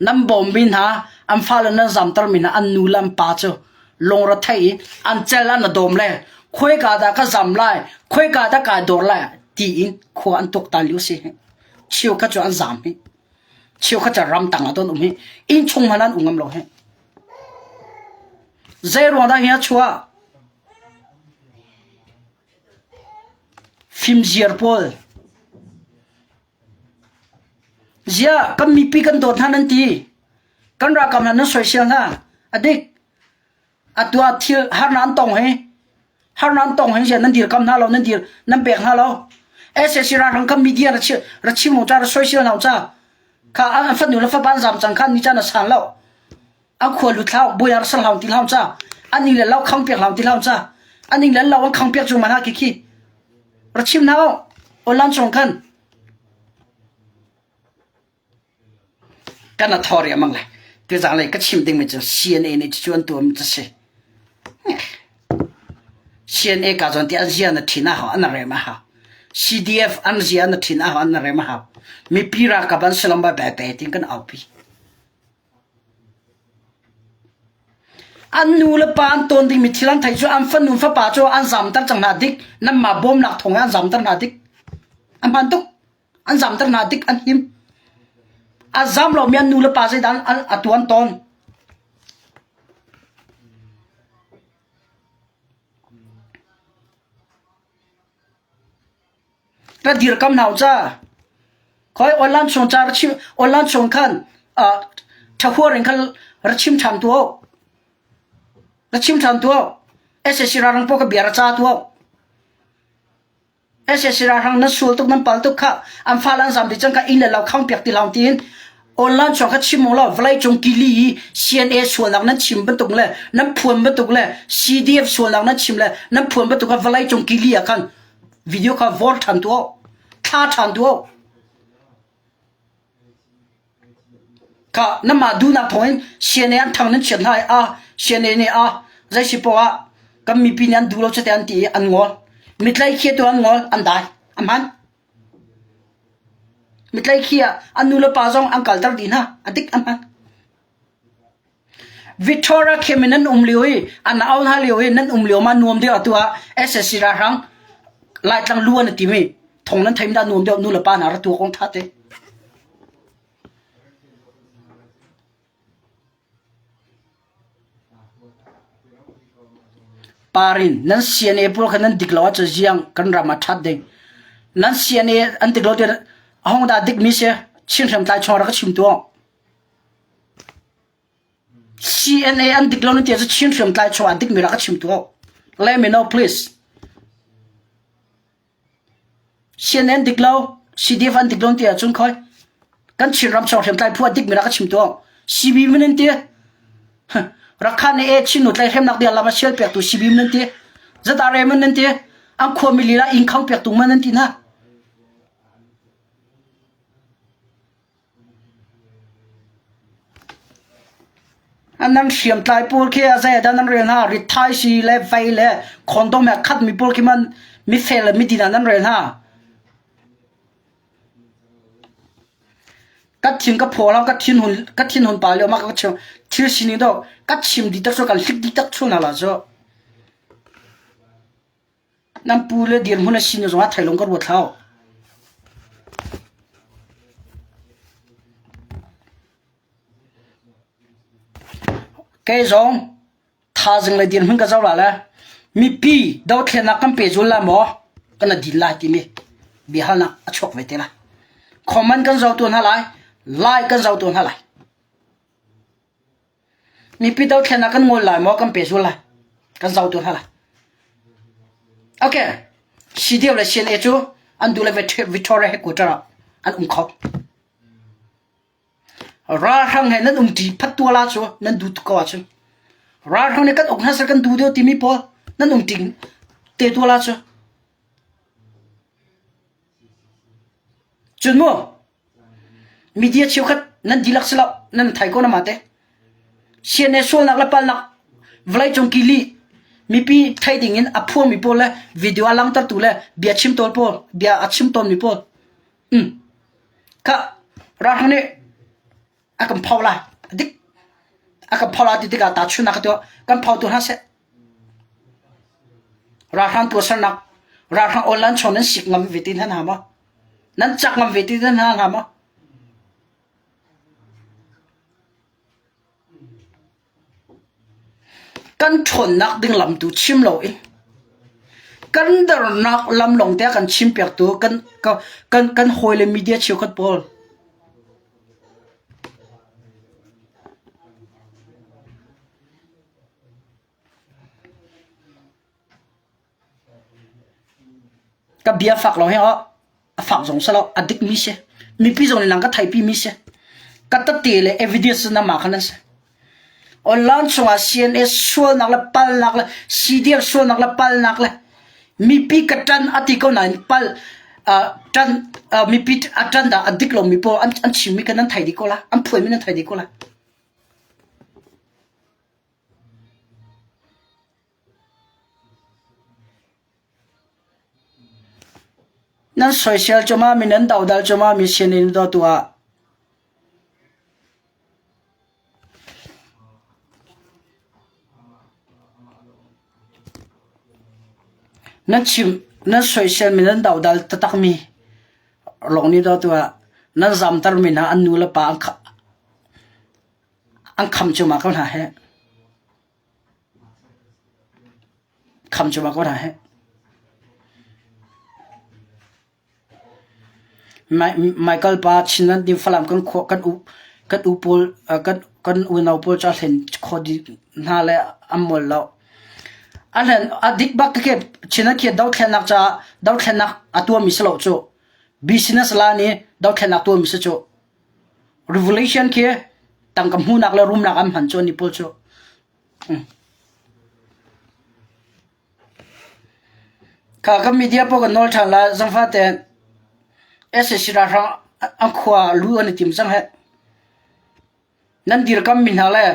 Nan bawmmi hna an fale nan zamtermi hna an nu le an pa cu lungrethei i an cel an a dawm le khuaika dah ka zam lai, khuaika dah kai dawr lai tiin khua an tuaktan lio si hi. Cheukhat cu an zam hi. Cheukhat cu ramtang ah don um hi. Innchung hmanh an um ngam lo hi. Zei ruang dah hi a chuah? Fimziar pawl Ziah kan mipi kan dawt hna nan ti. Kan ralkap hna nan soisel hna. A dik. Atu ah thil harnak an tong hi. Harnak an tong hi ziah nan dirkam hna lo, nan dir nan pek hna lo. SAC ralhrang kan media ra chim ra chim lo ca ra soisel hna ca. Kha an fanu le fapa an zam cang kha ni caan a san lo. An khua lut hlau, buai ar sal hlau ti hlau ca. An ning le lo khang piak hlau ti hlau ca. An ning le lo an khang piak chung man ha khi khi. Ra chim hna online chung khan Kan a thaw riangmang lai. Tuzaan lei ka chim dingmi cu CNA nih cucu an tuahmi cu si. CNA ka zawn ti an zia na ṭhin a hau, an rem a hau. CDF an zia na ṭhin a hau, an rem a hau. Mipi ralkap an si lo ma pe tin kan aupi. An nu le pa an tawn dingmi thil an theih cu an fanu fapa cu an zamter cang hna dik. Nanmah bawmnak thawng in an zamter hna dik. A hmaan tuk. An zamter hna dik an him. A zam lomi an nu le pa zeidah an a tuan tawn. Ka dirkam hna ca. Khoi online chung ca ra chim online chung khan uh, thahuar in khan ra chim ṭhan tu ra chim ṭhan tu SSC rarang po ka bia ra ca tu SAC ralhrang nan sual tuk nan pal tuk kha an fale an zam dih cang kha inn le lo khang piak ti hlah tiin online chuak kha chim law vawlei cung kili i CNA sualnak nan chim bantuk le nan phuan bantuk le CDF sualnak nan chim le nan phuan bantuk kha vawlei cung kili ah khan video kha vor ṭhan tu thla ṭhan tu Kha nanmah duhnak thawngin CNA an thang nan chiat hna i a CNA nih a zei si poah ah kan mipi nih an duh lo cite an ti i an ngol. Mitlai khi tu an ngol an dai. A hman. Mitlai khi ah an nu le pa zong an kalter dih hna. A dik a hman. Victoria Kim in nan um lio i an au hna lio i nan um lio ma nuam deuh atu ah SSC ralhrang Laitlang lu an ti mi thong nan theim dah nuam deuh nu le pa hna ra tu kong tha te. Parin nan CNA pawl kha nan dik lo ahcun ziang kan ram ah ṭhat ding. Nan CNA an dik lo ti a hong dah dik mi si Chin hriamtlai chung rak ka chim tuah. CNA an dik lo nan ti ahcun Chin hriamtlai chung ah dik mi rak ka chim tuah. Let me know please. CNA an dik lo, CDF an dik lo nan ti ahcun khoi kan Chin ram chung hriamtlai phu a dik mi rak ka chim tuah. CB min an ti. Rakhan nih e Chin nu tlaihhremnak ding lam a sial piaktu CBM nan ti. ZRA man nan ti. An khuami lila inn khang piaktu man nan ti hna. Nan hriamtlai pawl khi a zei ah dah nan rel hna? Rithaisi le vei le condom he a khatmi pawl khi man mifel le midin ah nan rel hna. Ka thin ka phaw hlah, ka thinhun ka thinhun pa lio ma ka chim thil sining dawh ka chim dih tak cu kan hlik dih tak chung hna la cu. Nan pu le dirhmun a si ni zongah thailung ka ruat hlah. Kei zong thazing le dirhmun ka zoh la le mipi dothlennak kan pe zul la maw kan din lai timi biahalnak a chuak ve te lai. Comment kan zoh tu hna lai, like kan zoh tu hna lai. Mipi dothlennak kan ngol lai maw kan pe zul lai. Kan zoh tu hna lai. Okay. CDF le CNA cu an duh le Victoria headquarter ah an um kho. Ralhrang he nan umṭi phat tual ah cu nan duh tuk ko ahcun ralhrang nih kan uk hna seh kan duh deuh timi pawl nan umṭi te tual ah cu. Cun mu media cheukhat nan dihlak si lo nan thai ko na mah te. CNA sualnak le palnak vawleicung kili mipi thei ding in a phuangmi pawl le video a langhtertu le bia chim tawl pawl bia a chim tawnmi pawl Um. Khah, ralhrang nih a kan pho lai. A dik. A kan pho lai ti tikah tahchunhnak ka tuah. Kan photu hna seh. Ralhrang tuahsernak, ralhrang online chung nan sik ngam ve ti hna hna maw? Nan cak ngam ve ti hna hna maw? Kan ṭhawnnak ding lam tu chim loin kan dernak lam lawngte a kan chimpiaktu kan kan kan hawile media cheukhat pawl Ka bia fak lo hi aw a fak zong si lo a dik mi si. Mipi zong nih nang ka theipi mi si. Ka tete le evidence na mah khan an si. Online chungah CNA sualnak le palnak le CDF sualnak le palnak le mipi ka ṭan a ti ko nain pal uh, ṭan uh, mipi a ṭan dah a dik lomi pawl an, an chimmi kha nan thei dih ko la an phuaimi nan thei dih ko la. Nan soisel cuahmah mi nan dodal cuahmah mi sinin dawtu ah nan chim nan soisel mi nan dodal taktak mi lawng nih dawtu ah nan zamter mi hna an nu le pa an an kham cuahmah ko hna hih. Kham cuahmah ko hna hih. Michael pa Chinland nih Falam kan khua kan u kan u pawl kan kan unau pawl cu a hlen khawh dih hna le an mual lo. A hlen a dik bak khi Chinland khi dothlennak caah dothlennak a tuahmi si lo cu. Business la nih dothlennak tuahmi si cu. Revelation khi tangka hmuhnak le rumnak an hman cu an i pawl cu. Kha kan media pawl kan nawl ṭhan lai zangfah tein SAC ralhrang an khua lu an i tim cang heh. Nan dirkam mi hna le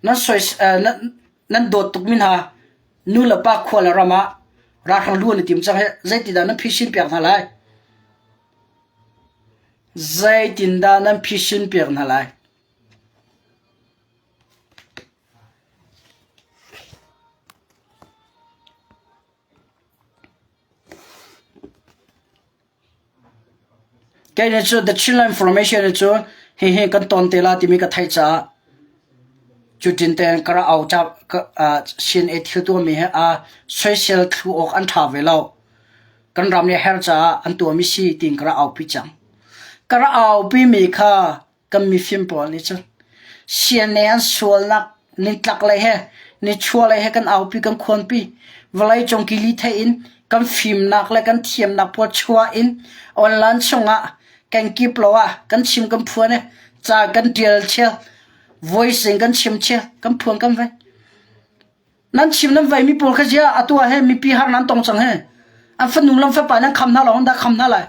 nan sois nan nan dawt tuk mi hna nu le pa khua le ram ah ralhrang lu an i tim cang heh. Zeitindah nan phisin piak hna lai? Zeitindah nan phisin piak hna lai? Kei nih cu The Chinland Information nih cun hihi kan tawn te la timi ka theih caah cutin tein ka rak au sin i thil tuahmi hi aa soisel thlu awk an ṭha ve lo. Kan ram nih a herh caah an tuahmi si tiin ka rak aupi cang. Ka rak aupimi kha kan mifim pawl nih cun CNA an sualnak nitlaklei he nichuahlei he kan aupi kan khuanpi vawleicung kili theih in kan fimnak le kan thiamnak pawl chuah in online chungah kan kip lo ah kan chim kan phuan i ca kan tial chel. Voice in kan chim chia, kan phuan kan vai. Nan chim nan vai mi pawl kha zia atu ah he mipi har nan tong cang he. An fanu lam fapa nan kham hna lo dah kham hna lai.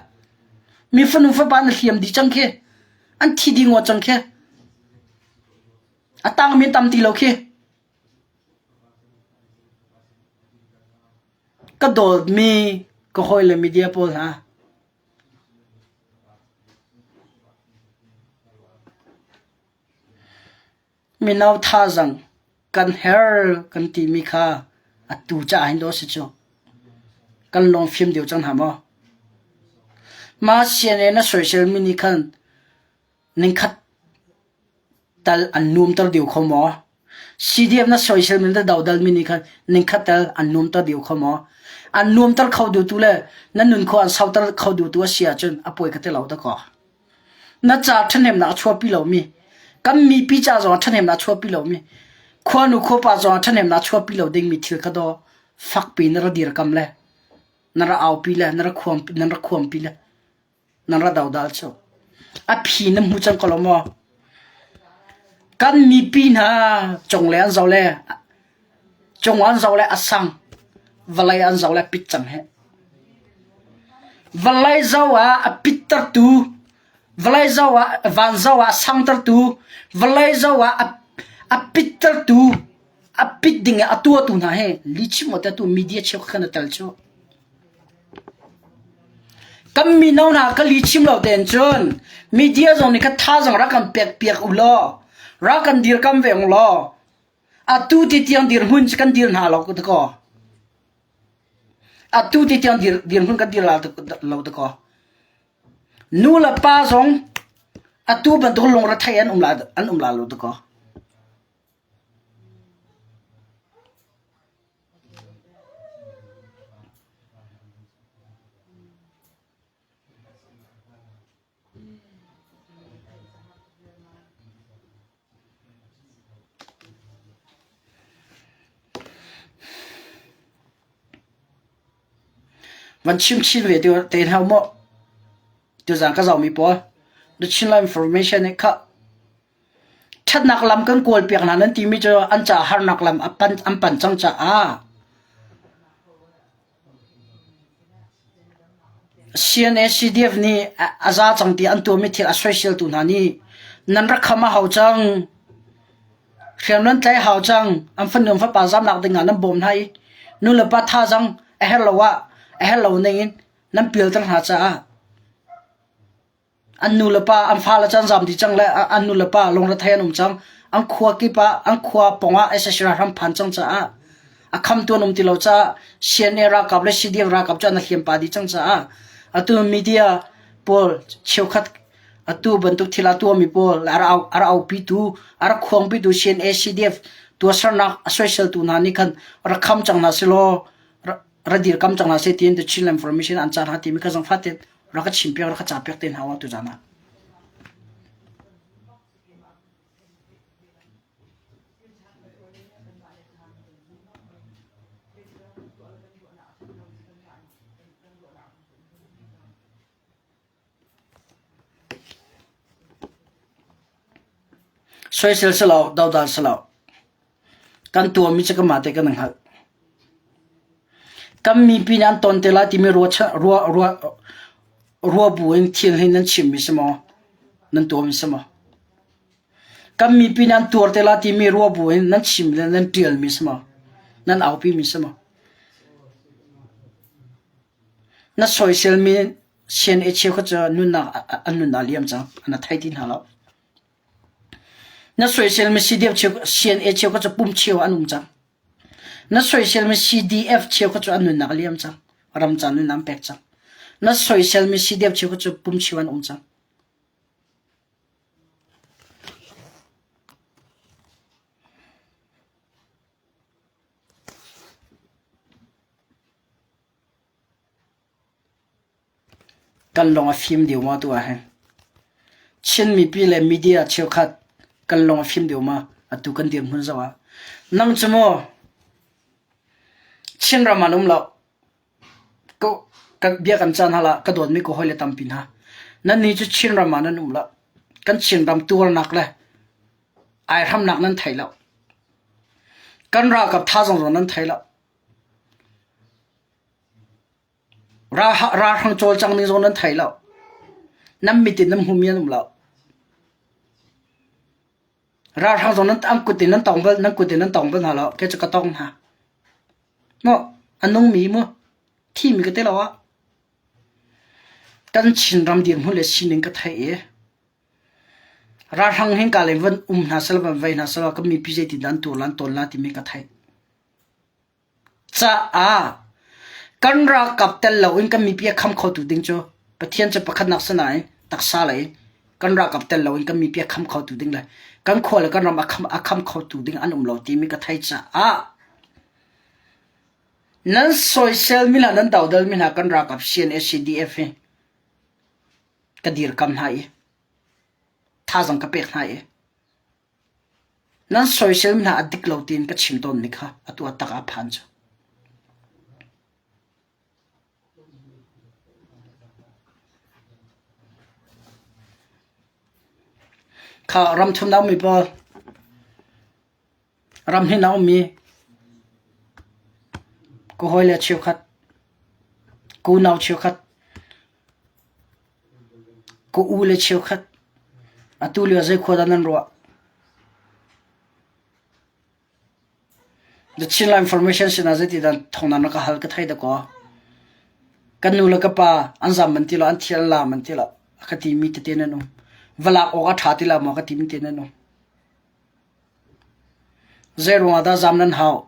Mi fanu fapa na hliam di cang khi. An thi di ngawt cang khi. A tang mi tam ti lo khi. Ka dawtmi ka hawile media pawl hna. Mino thazaang kan her kan timi kha atu caah hin daw si cu. Kan lung fim deuh cang hna maw? Mah CNA na soiselmi nih khan ningkhat tal an nuamter deuh kho maw? CDF na soiselmi na dodalmi nih khan ningkhat tal an nuamter deuh kho maw? An nuamter kho duhtu le na nun khua an sauter kho duhtu a si ahcun a pawi ka ti lo dakaw. Na ca ṭhahnemnak a chuahpi lomi, kan mipi ca zongah ṭhahnemnak a chuahpi lomi, khuanu khuapa zongah ṭhahnemnak a chuahpi lo dingmi thil kha daw fakpi na ra dirkam le na ra aupi le na ra khuam nan ra khuampi le nan ra dodal cu. A phi na hmu cang ko lo maw? Kan mipi hna cunglei an zoh le cung an zoh le a sang, vawlei an zoh le a pit cang hih. Vawlei zoh ah a pittertu, vawlei zoh ah van zoh ah a sangtertu, vawlei zoh ah a pittertu, a pit ding ah a tuahtu hna hi lihchim awte tu media cheukhat khan a tel cu. Kan mino hna ka lihchim lo tein cun media zong nih kha thazaang rak kan pek piak u law, rak kan dirkam ve ung law, atu ti tiang dirhmun cu kan dir hna lo dakaw. Atu ti tiang dir, dirhmun kan dir lo dakaw. Nu le pa zong atu bantuk lungrethei an um la an um la lo dakaw. Van chim chin ve te hna u maw? Tuzaan ka zohmi pawl The Chinland Information nih khah Ṭhatnak lam kan kawlpiak hna nan timi cu an caah harnak lam a pan, an pan cang caah CNA CDF nih a za cang ti an tuahmi thil a soiseltu hna nih nan rak kham a hau cang. Hriam nan tlaih a hau cang. An fanu an fapa zamnak ding ah nan bawm hna i nu le pa thazaang a herh lo ah a herh lo ning in nan pialter hna caah An nulepa an fale cu an zam dih cang le an nulepa lungrethei an um cang. An khua kip ah an khua pawngah sac ralhrang phan cang caah a khamtu an um ti lo caah CNA ralkap le CDF ralkap cu an i hliampa dih cang caah atu media pawl cheukhat atu bantuk thil a tuahmi pawl a rak aupitu a rak khuangpitu CNA CDF tuahsernak a soiseltu hna nih khan rak kham cang hna sehlaw ra dirkam cang hna seh tiin The Chinland Information an cah hna timi kha zangfah tein rak ka chimpiak rak ka capiak te hna wa tuzan ah. Soisel si lo, dodal si lo. Kan tuahmi cu kanmah te kan i hngalh. Kan mipi nih an ton te lai timi ruah bu in thil hi nan chimmi si maw? Nan tuahmi si maw? Kan mipi nih an tuar te lai timi ruah bu in nan chim le nan ṭialmi si maw? Nan aupimi si maw? Na soiselmi CNA cheukhat cu nunnak an nunnak a liam cang. An thei ti hna lo. Na soiselmi CDF CNA cheukhat cu pum cheu an um cang. Na soiselmi CDF cheukhat cu an nunnak a liam cang. Ramca nunnak an pek cang. Na soiselmi CDF cheukhat cu pum cheu an um cang. Kan lung a fim deuh maw tu ahhin? Chin mipi le media cheukhat kan lung a fim deuh maw atu kan dirhmun zoh ah? Nang cu maw Chinram ah na um lo. Ka bia kan caan hal ah ka dawtmi ka hawile tampi hna. Nannih cu Chinram ah nan um lo. Kan Chinram tuarnak le. Aihramnak nan thei lo. Kan ralkap thazaang zong nan thei lo. Ralhrang cawlcang ning zong nan thei lo. Nan mit in nan hmumi an um lo. Ralhrang zong nan an kut in nan tong bal nan kut in nan tong bal hna lo. Kei cu ka tong hna. Maw a nungmi maw thimi ka ti lo ah kan Chinram dirhmun le sining ka theih i Ralhrang hin ka lei van um hna selaw van vei hna selaw kan mipi zeitindah an tuar la an tawn la timi ka theih. Caah kan ralkap tel loin kan mipi a kham khotu ding cu Pathian cu pakhatnak si nain taksa lei in kan ralkap tel loin kan mipi a kham khotu ding le kan khua le kan ram a kham, a kham khotu ding an um lo timi ka theih caah nan soisel mi hna nan dodal mi hna kan ralkap CNA CDF hi ka dirkam hna i thazang ka pek hna i nan soisel mi hna a dik lo tiin ka chim tawnmi kha atu a tak ah phan cu. Kha ram thum mi pawl Ram hin a ummi ka hawile cheukhat, ka unau cheukhat, ka ule cheukhat atu lio zei khua dah nan ruah? The Chinland Information sinah zeitidah thawng na ka hal ka thei dakaw. Kan nu le ka pa an zam an ti lo, an thi an lam an ti lo. A ka timi tete nan um. Va lak awk a ṭha ti lo maw ka timi te nan um. Zeiruangah dah zam nan hau?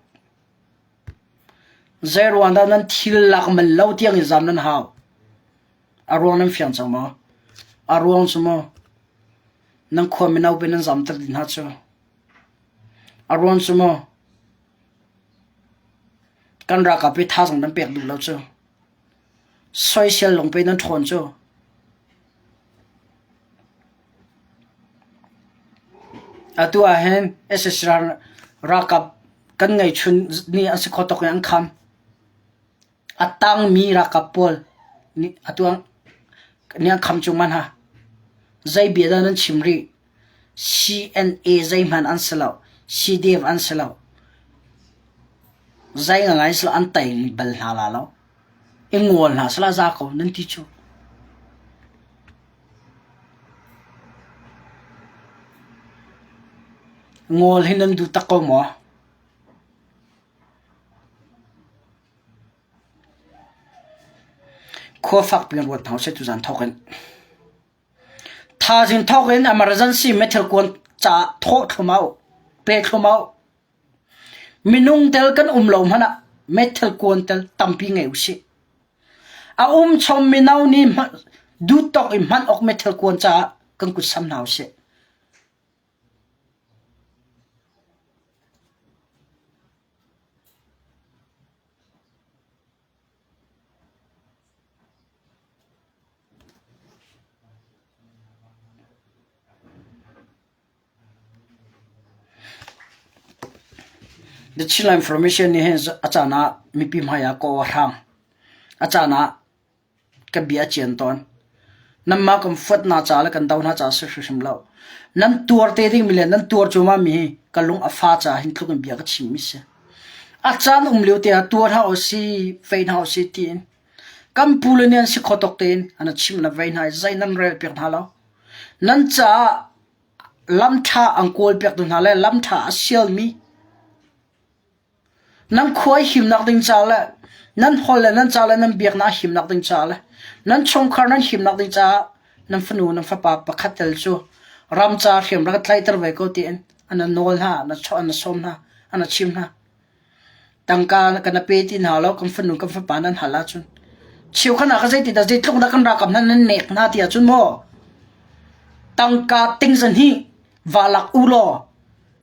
Zeiruangah dah nan thil lak man lo tiangin zam nan hau? A ruang nan fiang cang maw? A ruang cu maw nan khua mino pe nan zamter dih hna cu? A ruang cu maw kan ralkap hi thazaang nan pek duh lo cu? Soisel lung pe nan ṭhawn cu? Atu ahhin sac ralkap kan ngeihchun nih an si kho tuk i an kham. A tangmi ralkap pawl nih atu nih an kham cungman ha. Zei bia dah nan chim rih? CNA zeihmanh an si lo. CDF an si lo. Zei ngai si lo an tei bal hna la lo. I ngol hna sala za ko nan ti cu. Ngawl hi nan duh tak ko maw? Khua fak piin ruat hna usih tuzaan thawk in. Thaizing thawk in emergency meithal kuan caah thawh thluahmah u, pe thluahmah u. Minung tel kan um lo hmanh ah meithal kuan tel tampi ngei usih. A um chom mino nih duhtawk in hman awk meithal kuan caah kan kut sam hna usih. The Chinland Information nih hin a caan ah mipi hmai ah ka aw a hrang. A caan ah ka bia a cian tawn. Nanmah kan fuat hna ca le kan do hna ca a si hrimhrim lo. Nan tuar te dingmi le nan tuar cuahmah mi hi ka lung a fa caah hin tluk in bia ka chimmi si. A caan um lio te ah tuar hna usih, fei hna usih tiin kan pule nih an si kho tuk tein an chimh na vei hna i zei nan rel piak hna lo. Nan caah lam ṭha an kawlpiaktu hna le lam ṭha a sialmi nan khua i himnak ding ca le nan holh le nan ca le nan biaknak a himnak ding ca le nan chungkhar nan himnak ding caah nan fanu nan fapa pakhat tel cu ram ca hriam rak tlaihter ve ko tiin an nawl hna an an sawm hna an chim hna. Tangka kan pe ti hna lo kan fanu kan fapa nan hal ahcun cheukhat ah ka zeiti dah zeitluk dah kan ralkap hna nan nek hna ti ahcun maw tangka ting zan hi va lak u law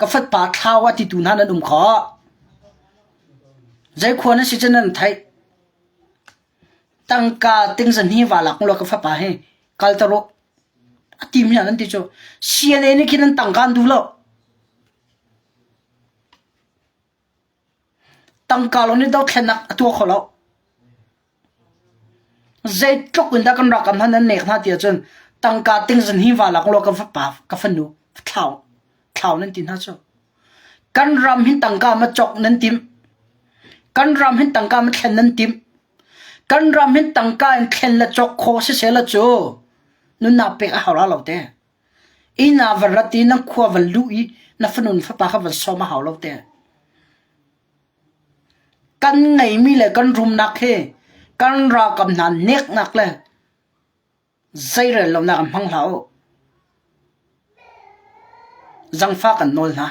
ka fatpa thlau a titu hna nan um khawh. Zei khua nan si cu nan theih. Tangka ting zan hi va lak u law ka fapa hi kal ta rawh. A ti mi hna nan ti cu CNA nih khin nan tangka an duh lo. Tangka lawng nih dothlennak a tuah kho lo. Zeitluk in dah kan ralkap hna nan nek hna ti ahcun tangka ting zan hi va lak law ka fapa ka fanu thlau thlau. thlau nan ti hna cu. Kan ram hin tangka ma cawk nan timh. Kan ram hin tangka ma thlen nan timh. Kan ram hin tangka in thlen le cawk khawh siseh la cu nunnak pek a hau la lo te. Inn ah van rat i nan khua van luh i na fanu na fapa kha van sawm a hau lo te. Kan ngeimi le kan rumnak hi kan ralkap hna neknak le zeirel lonak in hmang hlah u. Zangfah kan nawl hna.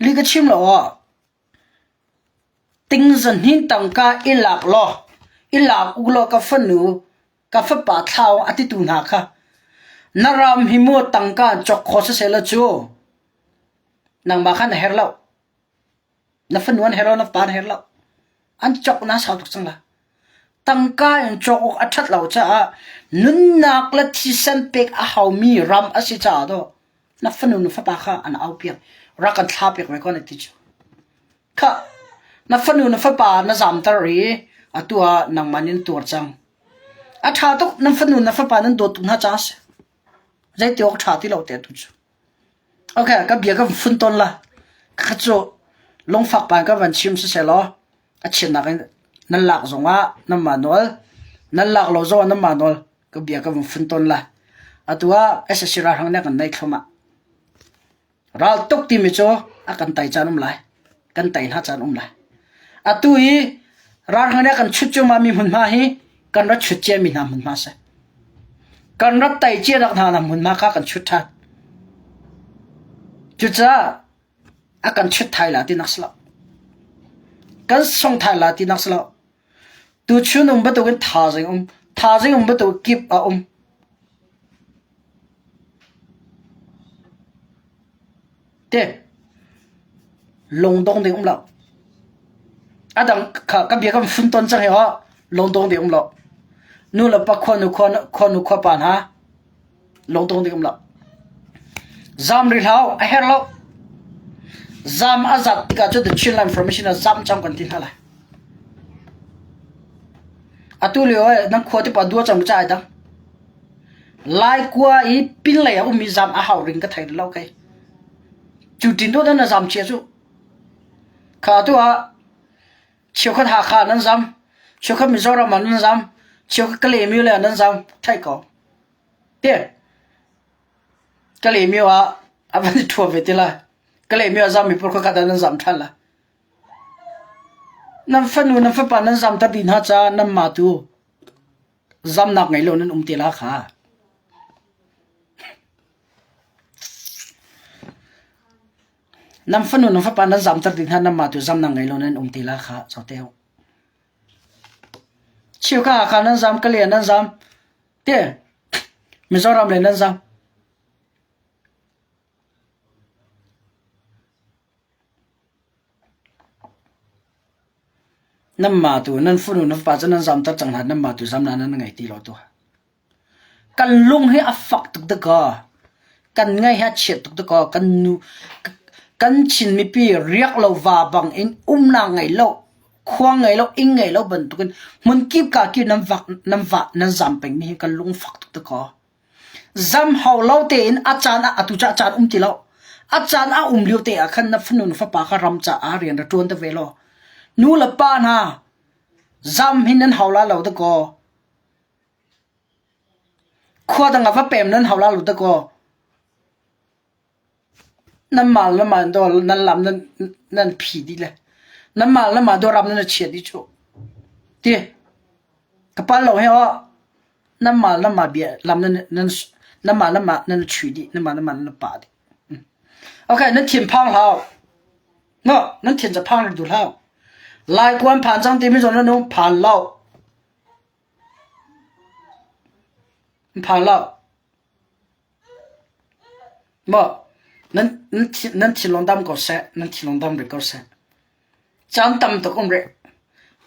Li ka chim lo ah tingzahnih tangka i lak law i lak u law ka fanu ka fapa thlau a titu hna kha na ram hi mu tangka cawk kho siseh law cu nangmah kha na herh lo. Na fanu an herh lo, na fapa an herh lo. An cawk na sau tuk cang la. Tangka in cawk awk a ṭhat lo caah nunnak le thisen pek a haumi ram a si caah dawh na fanu na fapa kha an au piak rak kan thla piak ve ko na ti cu. Khah na fanu na fapa na zamter i atu ah nangmah nih na tuar cang. A ṭha tuk nan fanu na fapa nan dawt tuk hna caah a si. Zeiti awk ṭha ti lo te atu cu. Okay, ka bia ka fun tawn la. Kha cu lungfak pa ka van chim siseh law a chiatnak in nan lak zongah nanmah nawl, nan lak lo zongah nanmah nawl ka bia ka van fun tawn la. Atu ah SSC ralhrang nih a kan nei thluahmah. Ral tuk timi cu a kan tai caan um lai. Kan tai hna caan um lai. Atu i ralhrang nih a kan chut cuahmah mi hmunhma hi kan rat chut ciami hna hmunhma a si. Kan rat tai cianak hna na hmunhma kha kan chut ṭhan. Cucaah a kan chut thai la tinak si lo. Kan song thai la tinak si lo. Tuchun um bantukin thazaang um, thazaang um bantuk kip a um. Te lungdong ding um lo. A dang kha ka bia kan fun ton cang hi aw lungdong ding um lo. Nu le pa khua nu khua khua nu khua pa hna lungdong ding um lo. Zam ri hlau a her lo. Zam a zat tikah cu the Chinland Formation ah zam cang kan ti hna lai. Atu lio ah nan khua te pa dua cang ca ai dang. Laikua i pinlei a ummi zam a hau ring ka thei lo kei. Cu tin dawt na zam chia cu. Kha tu ah cheukhat Hakha nan zam, cheukhat Mizoram ah nan zam, cheukhat Kalaymyo le nan zam thei ko. Te Kalaymyo ah a van i ṭhua ve ti lai. Kalaymyo ah zam mi pawl kha nan zam ṭhan lai. Nan fanu nan fapa nan zam ta dih hna caah nanmah tu zamnak ngei lo nan um te la kha. Nan fanu nan fapa nan zamter dih hna nanmah tu zamnak ngei lo nan um te la kha zote u. Chiu ka ka nan zam ka le nan zam te Mizoram le nan zam. Nanmah tu nan fanu nan fapa cu nan zamter cang hna nanmah tu zamnak nan ngei ti lo tuah. Kan lung hi a fak tuk dakaw. Kan ngaih hi a chiat tuk dakaw. Kan nu kan Chin mipi riak lo va bang in umnak ngei lo khua ngei lo inn ngei lo bantukin hmun kip ka kip nan vak nan vah nan zam pengmi hi kan lung fak tuk dakaw. Zam hau lo tein a caan ah atu cu a caan um ti lo. A caan a um lio te ah khan na fanu na fapa kha ram caah rian ra ṭuan te ve law. Nu le pa hna zam hin nan hau la lo dakaw. Khua dang ah va pem nan hau la lo dakaw. Nanmah le nanmah nan lam nan phi dih le nanmah le nanmah dawram nan i chiah dih cu. Ti ka pal lo hi aw nanmah le nanmah bia lam nan nanmah le nanmah nan i chuih dih nanmah le nanmah nan i pah dih. Okay nan thin phang hlah u. No nan thin ca phang rik duh hlah u. Laikuan phan cang timi zawn nan um phan lo. Phan lo. Maw nan thinlung dam ko seh, nan thinlung dam rih ko seh. Caan tam tuk um rih.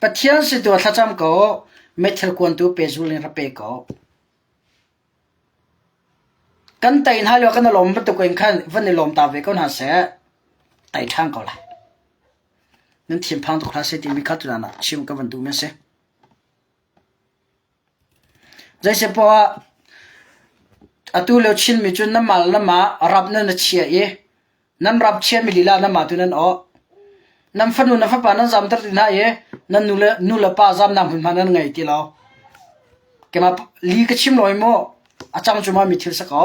Pathian si tu ah thlacam ko, meithal kuan tu pehzul in ra pe ko. Kan tei hna lio kan i lawm bantuk in khan van i lawm ta ve ko hna seh, tei ṭhan ko lai. Nan thinphang tuk hlah seh timi kha tutan ah chim ka van duhmi a si. Zeisipoah atu lio Chinmi cu nan mah le nanmah rap nan i chia i nan rap chiami lila nanmah tu nan awh. Nan fanu nan fapa nan zamter ti hna i nan nu le nu le pa zamnak hmunhma nan ngei ti lo. Keimah li ka chim lo i mu a cang cu ma mi thil si ko.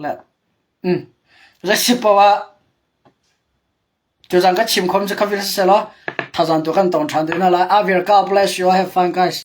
Le mm. Zeisipoah Tuzan ka chim khom cu kha vil siselaw thazang tu kan tong ṭhan te hna lai. Avir God bless you. Have fun guys.